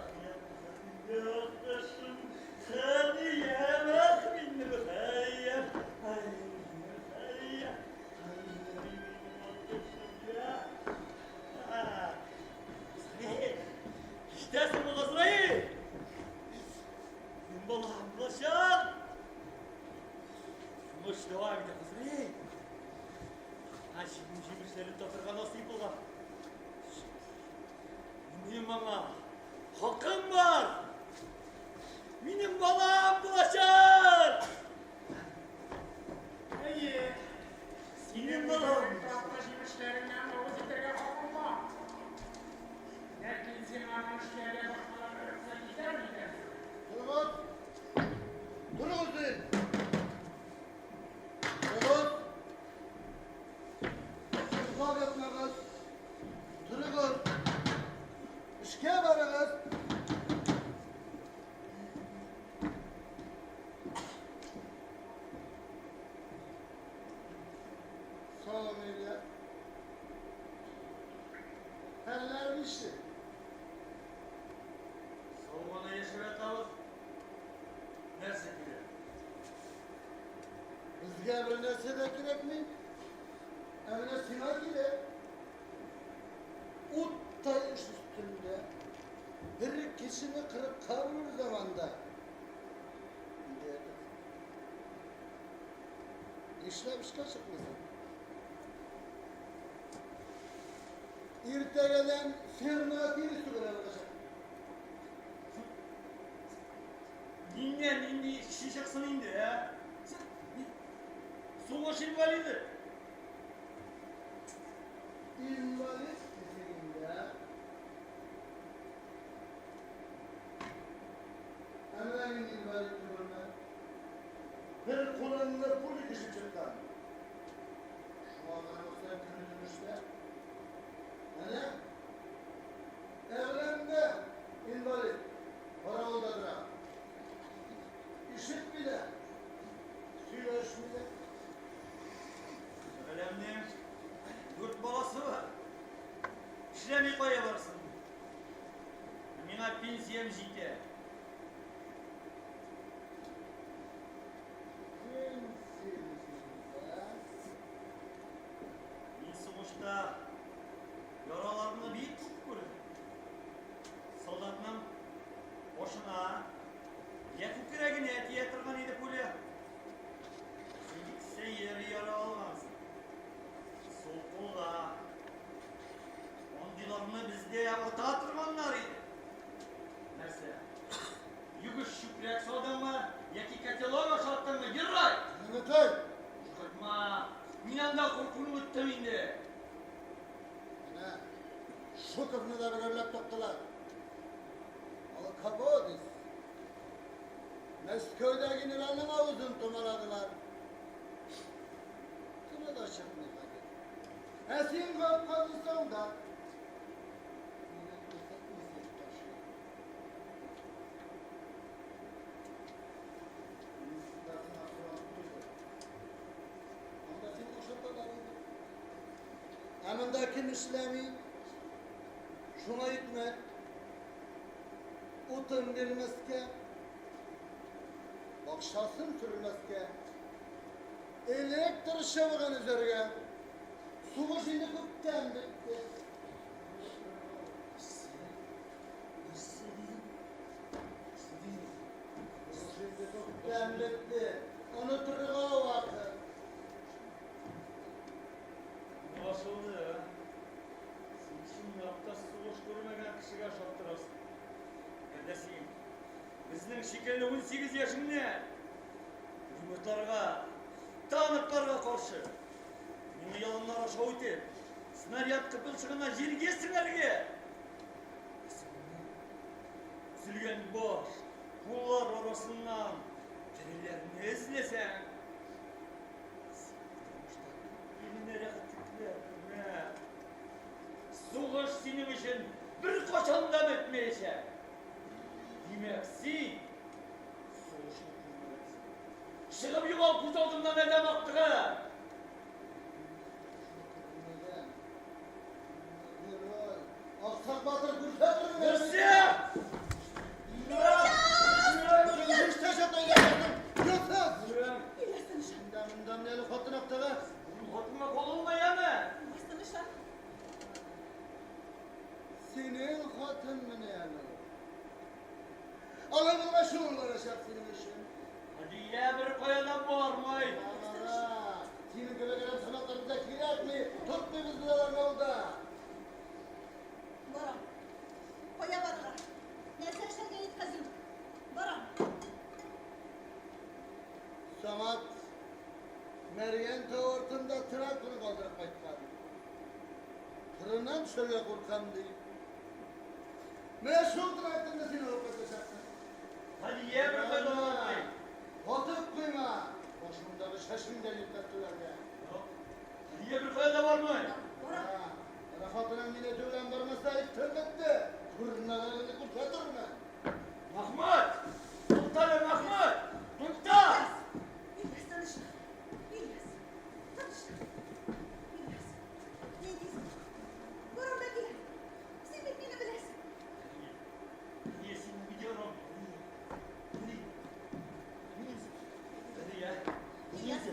минем кошым, Хәниям, ах, минем Хәниям, ай, минем Хәниям, ай, минем кошым, я. Газраил, ишетәсеңме, Газраил? Минем балам булачак. Тормыш дәвам итә, Газраил. Ә җиңү җимешләрен татырга насыйп булган. Минем аңа хакым бар. Минем балам булачак. Әйе. Синең балам. Татлы җимешләреннән авыз итәргә хакың бар. Ләкин син аны эшләргә башкаларга рөхсәт итәр микәнсең? Торыгыз! Торыгыз дим! Торыгыз! Йоклап ятмагыз! Торыгыз! Эшкә барыгыз! Безгә бер нәрсә дә кирәкми. Ә менә сиңа кирәк. Уттай эш өстендә бер кешене кырыкка бүлер заманда. Өйдә ятасың. Нишләп эшкә чыкмыйсың? Иртәгәдән фермага тирес түгәргә барачак. Миннән нинди эшче чыксын инде, ә? Син сугыш инвалиды. Инвалид дисегендә Ә менә мин инвалид түгелме? Бер кулыңны пуля тишеп чыккан. Шуңа карамастан көне-төн эштә. Әнә, Әгъләм дә инвалид, каравылда тора. Ишетми дә, сөйләшми дә. Әгъләмнең дүрт баласы бар. Эшләми кая барсын? Ә миңа пенсиям җитә. Мин сугышта яраларны бик күп күрдем. Солдатның башына я күкрәгенә тия торган иде пуля. Син бик сәер яра алгансың. Сул кулга. Андыйларны бездә ата торганнар иде. Нәрсә? Югыш чүпрәк салдыңмы яки котелок ашаттыңмы? Герой! Егетләр! Куркытма! Мин анда куркуны үттем инде. Менә Шуковны да берәрләп таптылар. Алкободис. Мәскәүдә генералның авызын томаладылар. Теле дә чыкмый хәзер. Ә син капкалыйсың да. Мине күрсәтмисең ташлап. Минск-да фронт түгел. Анда син ашаталар иде. Ә монда кем эшләми? Шуңа икмәк, утын бирмәскә, бакчасын сөрмәскә, электр чыбыгын өзәргә. Сугыш инде күптән бетте. Сугыш инде күптән бетте. Онытырга вакыт. Аңлашылды. Син чынлап та сугыш күрмәгән кешегә ошап торасың. Әгәр дә син безнең шикелле 18 яшеңнән пулеметларга, танкларга каршы миңа яланнар аша үтеп, снаряд кыпылчыгына җиргә сеңәргә, ә соңыннан өзелгән баш, куллар арасыннан тереләрне эзләсәң, Син тормышта күп генә рәхәтлекләр күрмә. Сугыш синең өчен беркайчан да бетмәячәк. Димәк, син сугышны күрмәгәнсең. Чыгып югал күз алдымнан, адәм актыгы! Күрмәгән. Герой. Аксак батыр күрсәтер. Нәрсә? Хатынга кагылма, яме! Синең хатын менә әле. Алай булгач шул барачак синең өчен. Гадилә бер кая да бармый. Синең кебек адәм сымаклар безгә кирәкми. Тотмыйбыз без аларны авылда. Барам. Кая барырга? Нәрсә эшләргә әйт хәзер үк. Барам. Самат Мәргән тау артында тракторын калдырып кайткан. Кырыннан төшәргә куркам, ди. Менә шул тракторны син алып кайтачаксың. Һадия бер кайда бармый. Атып куйма, башыңдагы чәчең дә җитмәс түләргә. Юк. Һадия бер кая да бармый. Барам. Менә хатының мине түлән бармаса, әйттем бетте. Күрмәгәнеңне күрсәтермен. Мәхмүт! Туктале, Мәхмүт! Тукта! Ильяс, Ильяс, тынычлан. Ильяс, тынычлан. Ильяс, мин тиз барам да киләм. Син бит мине беләсең. Һадия, син бит ярамый. Һадия. Һадия. Ильяс.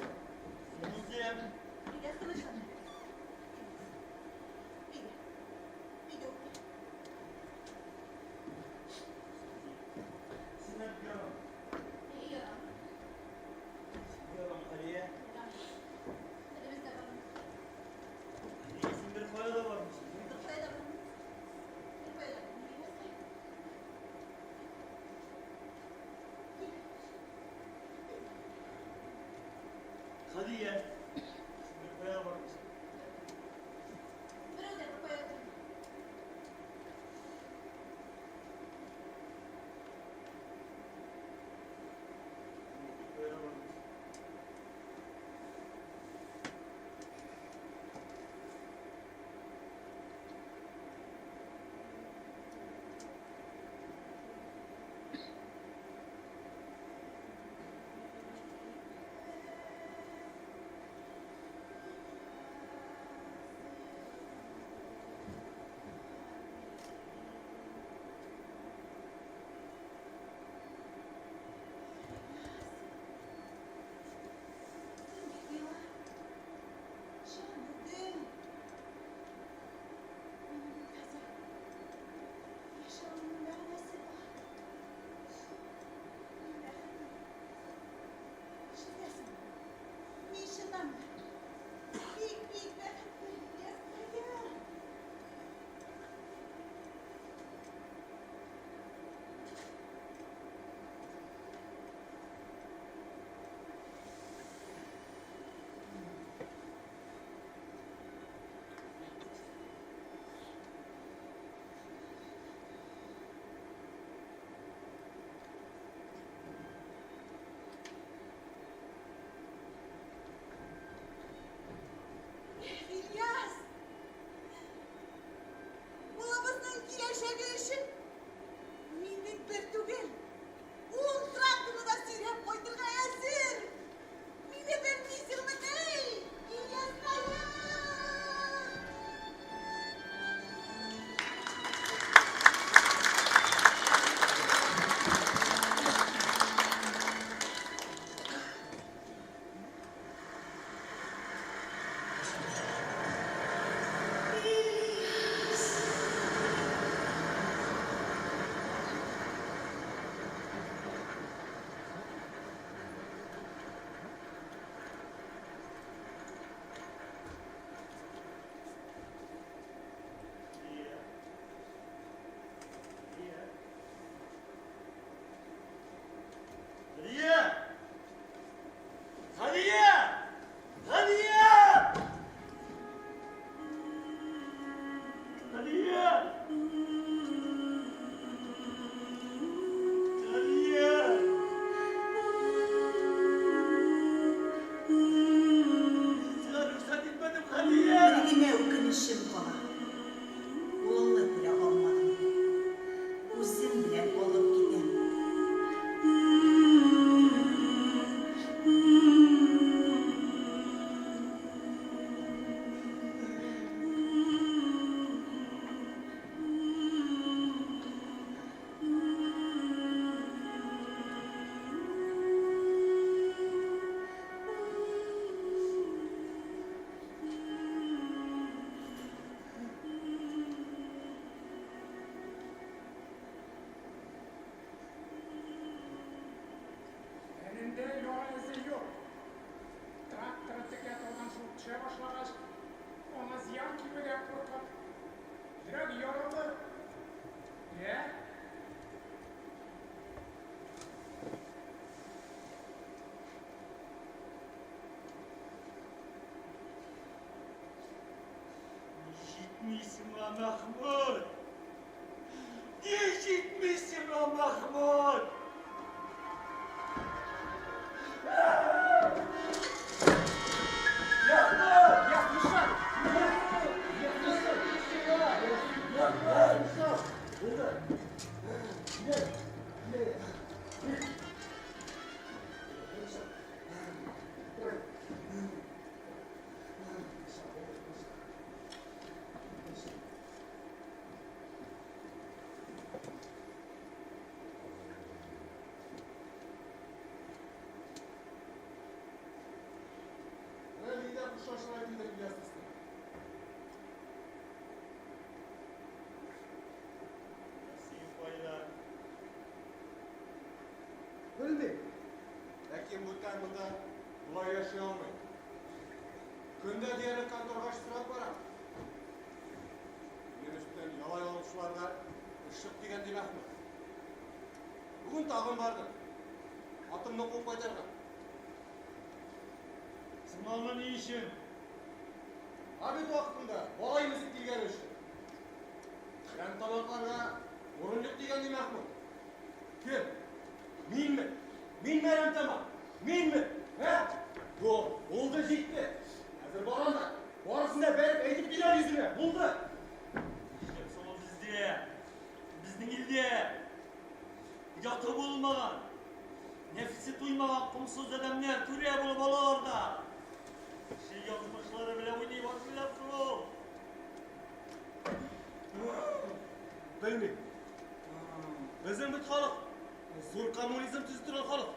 Хәния, син бер кая бармыйсың. Берәү дә беркая тормый. Син бер кая бармыйсың. Син бит миңа җан идең. Минем бит хәзер яшәвемнең мәгънәсе бар. Мин бәхетле. Ишетәсеңме? Мин чыннан да бик-бик бәхетле, Ильяскаем. Ильяс! Балабызның киләчәге өчен мин бит бер түгел, ун тракторны да сөйрәп кайтырга әзер. Мине белмисеңмени, Ильяскаем? Хәния. Хәния. Хәния! Хәния! Хәния! Хәния! Хәния! Мин сиңа рөхсәт итмәдем, Хәния! Бер генә үкенечем кала. Улыңны күрә алмадым. Үзем белән алып китәм. Тәнендә яра эзе юк. Тракторы текә таудан шуып төшә башлагач, аңа зыян килүдән куркып, йөрәге ярылды. Йә? Ни җитми сиңа, Мәхмүт? Ни җитми сиңа, Мәхмүт? Мәхмүт! Ильяс, нишләп? Менә нидә хушлашырга килдек, Ильяс дустым. Син кайда? Белмим. Ләкин бүтән монда болай яши алмыйм. Көндә диярлек конторга сорап барам. Минем өстән яла ягучыларга эш дигән ди Мәхмүт. Бүген тагын бардым. Атымны куып кайтарган. Сынауны ни өчен? Обед вакытында бала имезеп килгән өчен. Әрәм тамакларга урын юк дигән ди Мәхмүт. Кем? Минме? Минме әрәм тамак? Минме? Ә? Юк, булды җитте. Хәзер барам да, барысын да бәреп әйтеп киләм йөзенә. Булды. Нишләп соң ул бездә? Безнең илдә ояты булмаган, нәфесе туймаган комсыз адәмнәр түрә булып алалар да, кеше язмышлары белән уйный башлыйлар шул. Белмим. Безнең бит халык, зур коммунизм төзи торган халык.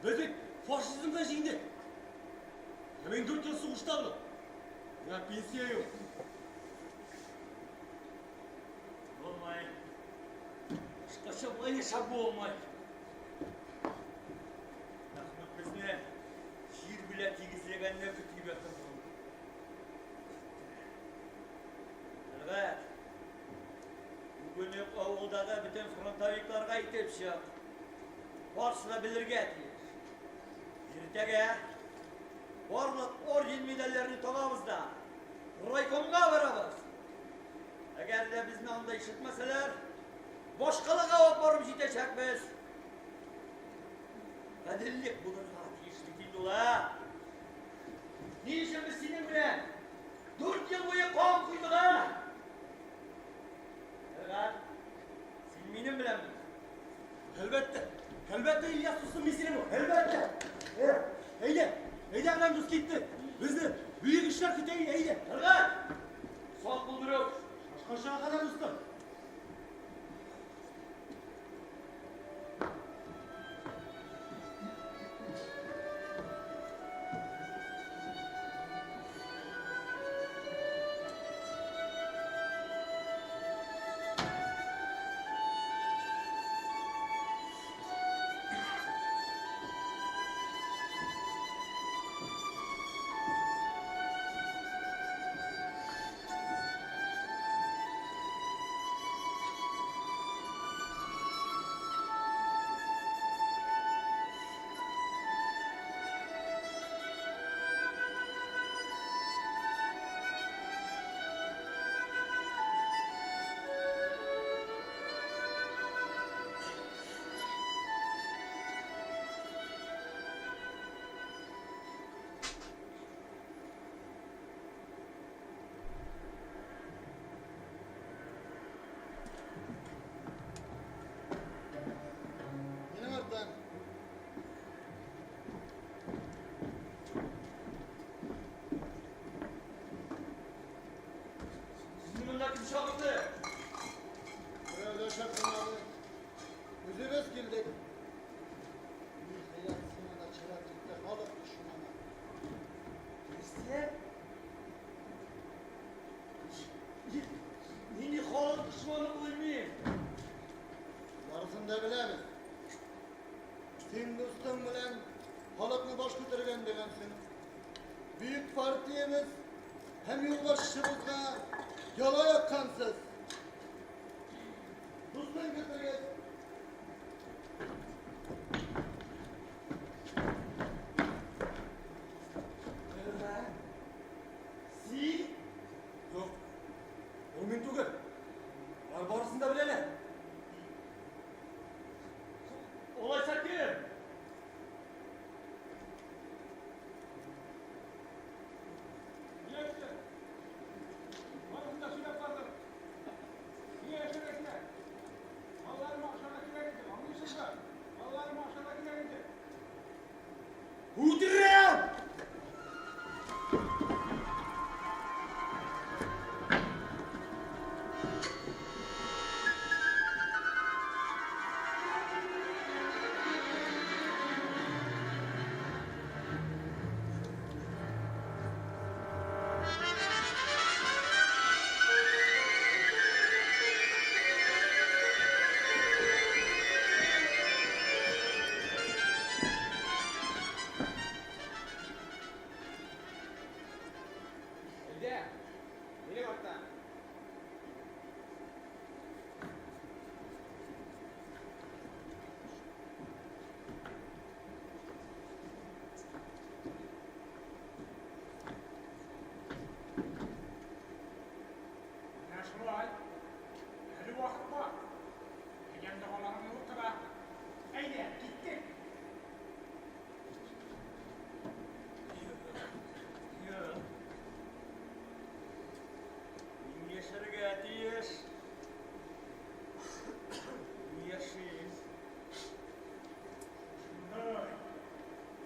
Без бит фашизмда җиңдек. Ә мин 4 ел сугышта булып, миңа пенсия юк. Булмый. Башкача болай яшәп булмый. Мәхмүт безне җир белән тигезләгәнне көтеп ятыр. Тәлгать, бүген үк авылдагы бөтен фронтовикларга әйтеп чык. Барысы да белергә тиеш. Иртәгә барлык орден медальләрне табабыз да райкомга барабыз. Әгәр дә безне анда ишетмәсәләр, башкалага ук барып җитәчәкбез. Гаделлек булырга тиеш бит инде ул, ә? Ни өчен без синең белән 4 ел буе кан койдык, ә? Тәлгать, син минем беләнме? Әлбәттә, әлбәттә, Ильяс дустым, мин синең, әлбәттә. Әйдә, әйдә, Әгъләм дус китте. Безне бөек эшләр көтә, әйдә. Тәлгать! Сак бул, берүк. Шашканчага кадәр, дустым. Минем арттан. Сезне монда кем чакырды? Берәү дә чакырмады. Үзебез килдек. Ниһаять, сиңа да чират җитте, халык дошманы. Нәрсә? Нинди халык дошманы булыйм мин? Барысын да беләбез. Син дустың белән халыкны баш күтәргән дигәнсең. Бөек партиябез һәм юлбашчыбызга яла яккансыз. Дустың китергез. Син? Юк, ул мин түгел. Алар барысын да беләләр. Алайса кем? Яшьләр, барысын да сөйләп калдыр. Миңа яшәргә кирәк. Балаларыма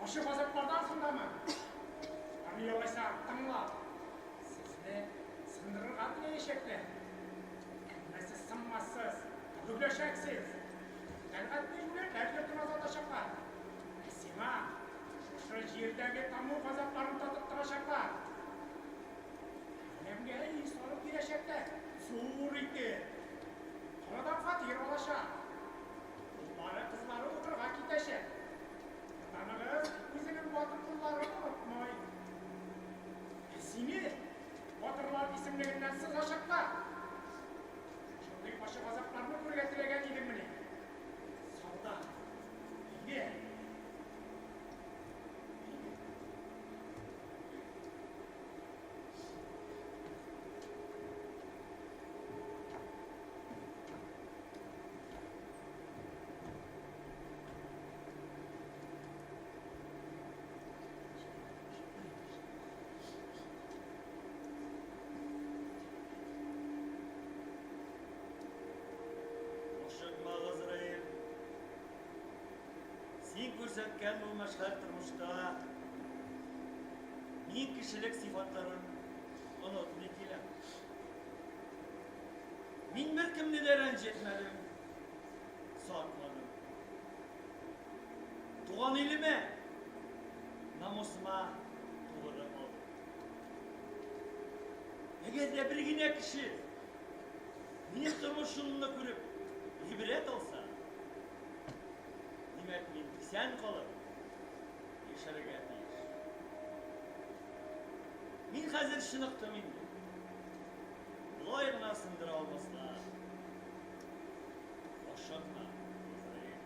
Ачы газаплардан соң дамы? Аны алайса тыңла. Сезне сындырырга теләячәкләр. Әмма сез сынмассыз, гөрләшәксез. Тәлгатне җүләрләр йортына озатачаклар. Ә сиңа шушы җирдәге таму газапларын татыттырачаклар. Әләмгә өй салып бирәчәкләр. Зур итеп. Каладан фатир алачак. Уллары, кызлары укырга китәчәк. Ватаныгыз үзенең батыр улларын онытмый. Ә сине батырлар исемлегеннән сызачаклар. Шундый ачы газапларны күрергә теләгән идеңмени? Солдат. Әйдә. Әйдә. Ашыкма, Газраил. Син күрсәткән бу мәшһәр тормышта мин кешелек сыйфатларын онытмый киләм. Мин беркемне дә рәнҗетмәдем, сатмадым. Туган илемә, намусыма тугры калдым. Әгәр дә бер генә кеше минем тормыш юлымны күреп гыйбрәт алса, димәк, мин исән калып яшәргә тиеш. Мин хәзер чыныктым инде. Болай гына сындыра алмаслар. Ашыкма, Газраил.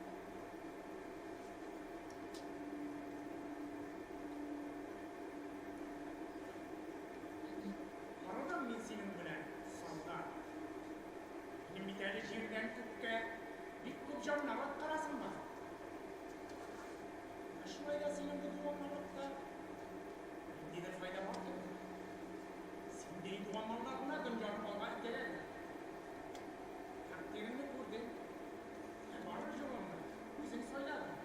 Арыдым мин синең белән, солдат. Минем бит әле җирдән күккә бик күп җаннар аткарасым бар. Ә шулай да синең бу дуамаллыкта ниндидер файда бар кебек. Синдәй дуамаллар гына дөньяны алга этәрәләр. Тәкъдиреңне күрдең. Ә барыр юлыңны үзең сайладың.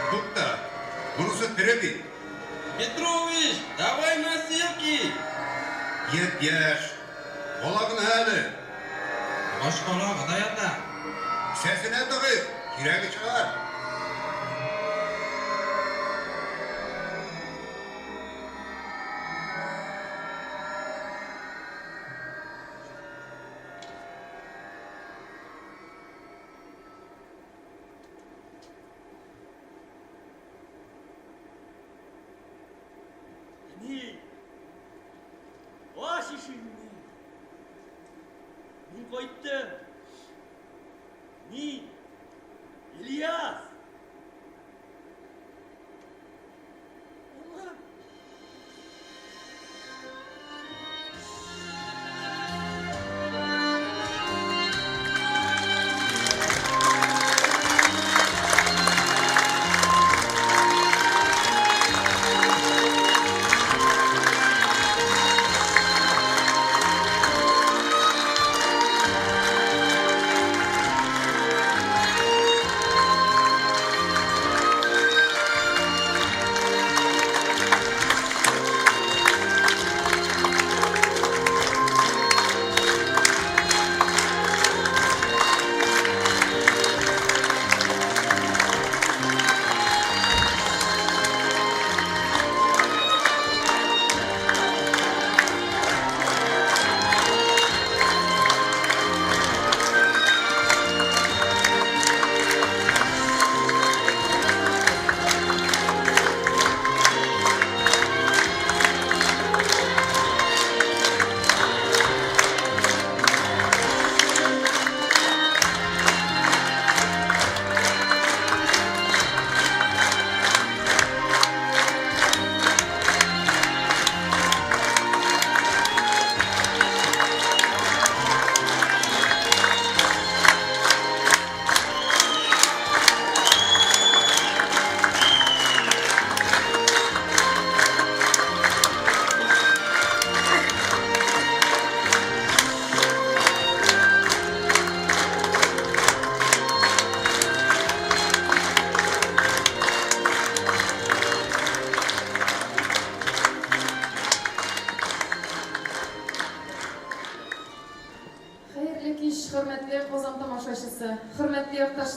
Тукта, монысы тере бит. Петрович, давай носилки! Япь-яшь, бала гына әле. Башкала гына ята. Кесәсенә тыгыйк, кирәге чыгар. Әни! Ач ишегеңне! Мин кайттым! Мин! Ильяс! Улым!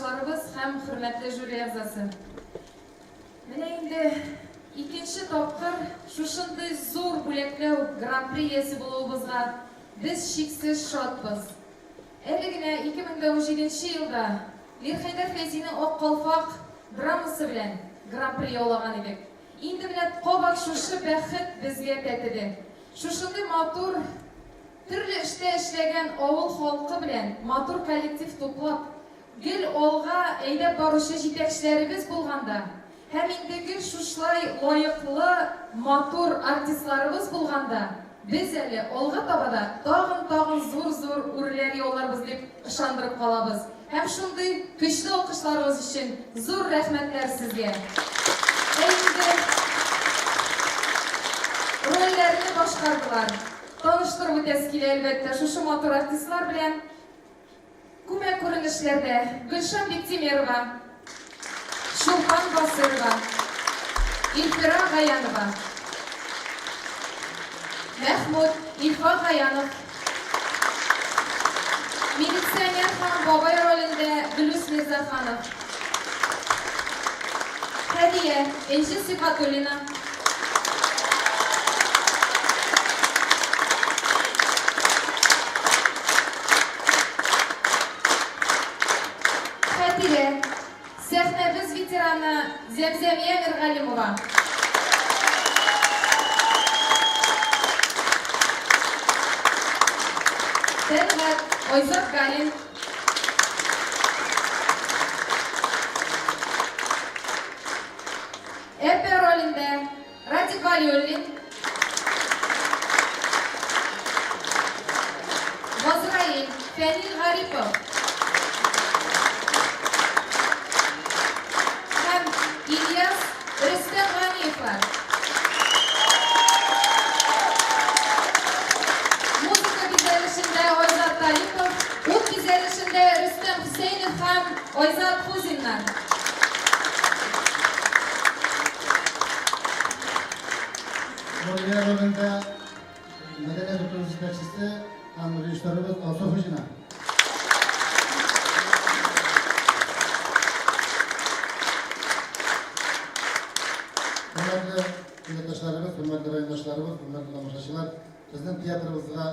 райондашларыбыз һәм хөрмәтле жюри әгъзасы! Менә инде икенче тапкыр шушындый зур бүләкләү Гран-при иясе булуыбызга без чиксез шатбыз. Әле генә 2017 нче елда Мирхәйдәр Фәйзинең Ак калфак драмасы белән Гран-при яулаган идек. Инде менә кабат шушы бәхет безгә тәтеде. Шушындый матур Төрле эштә эшләгән авыл халкы белән матур коллектив туплап, гел алга әйдәп баручы җитәкчеләребез булганда һәм инде гел шушылай лаеклы, матур артистларыбыз булганда, без әле алга таба да тагын-тагын зур-зур үрләр яуларбыз дип ышандырып калабыз. Һәм шундый көчле алкышларыгыз өчен зур рәхмәтләр сезгә. Ә инде рольләрне башкардылар. Таныштырып үтәсе килә, әлбәттә, шушы матур артистлар белән күмәк күренешләрдә Гөлшан Биктимерова, Чулпан Басыйрова, Илфира Гаянова, Мәхмүт, Илфак Гаянов, милиционер һәм бабай ролендә Гөлүс Мирзаханов, Һәдия, Энҗе Сибгатуллина. Хәтирә, сәхнәбез ветераны Зәмзәмия Миргалимова. Тәлгать, Айзат Галин. Әпә ролендә Радик Вәлиуллин, Газраил, Фәнил Гарипов һәм Ильяс, Рөстәм Ганиевлар. Музыка бизәлешендә Айзат Талипов, ут бизәлешендә Рөстәм Хөсәенов һәм Айзат Хуҗиннар. Нурия ролендә мәдәният йорты җитәкчесе һәм режиссерыбыз Алсу Хуҗина. Хөрмәтле милләттәшләребез, хөрмәтле райондашларыбыз, хөрмәтле тамашачылар, безнең театрыбызга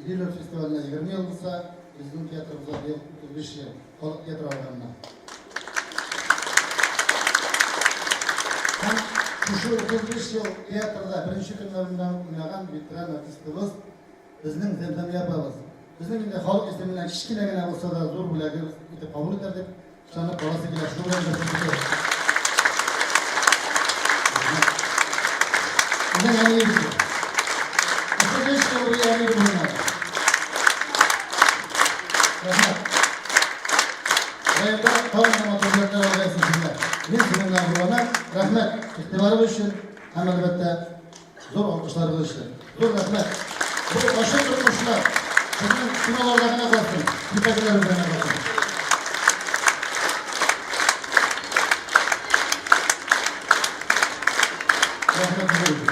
Ривер фестиваленә 20 ел булса, безнең театрыбызга быел 35 ел, халык театры алганына. Һәм шушы 35 ел театрда беренче көннәреннән уйнаган ветеран артистыбыз, безнең Зәмзәмия апабыз. Безнең инде халык исеменнән кечкенә генә булса да зур бүләгебез итеп кабул итәр дип ышанып каласы килә. Шуның белән бер Безнең әниебез. 35 ел буе әниебез уйнады. Рәхмәт. Районда тагын да матур бүләкләр алгайсыз сезгә. Мин сезнең белән горурланам. Рәхмәт игътибарыгыз өчен һәм әлбәттә зур алкышларыгыз өчен. Зур рәхмәт. Бу ачык тормышлар безнең киноларда гына калсын, спектакльләрдә генә калсын. Рәхмәт сезгә.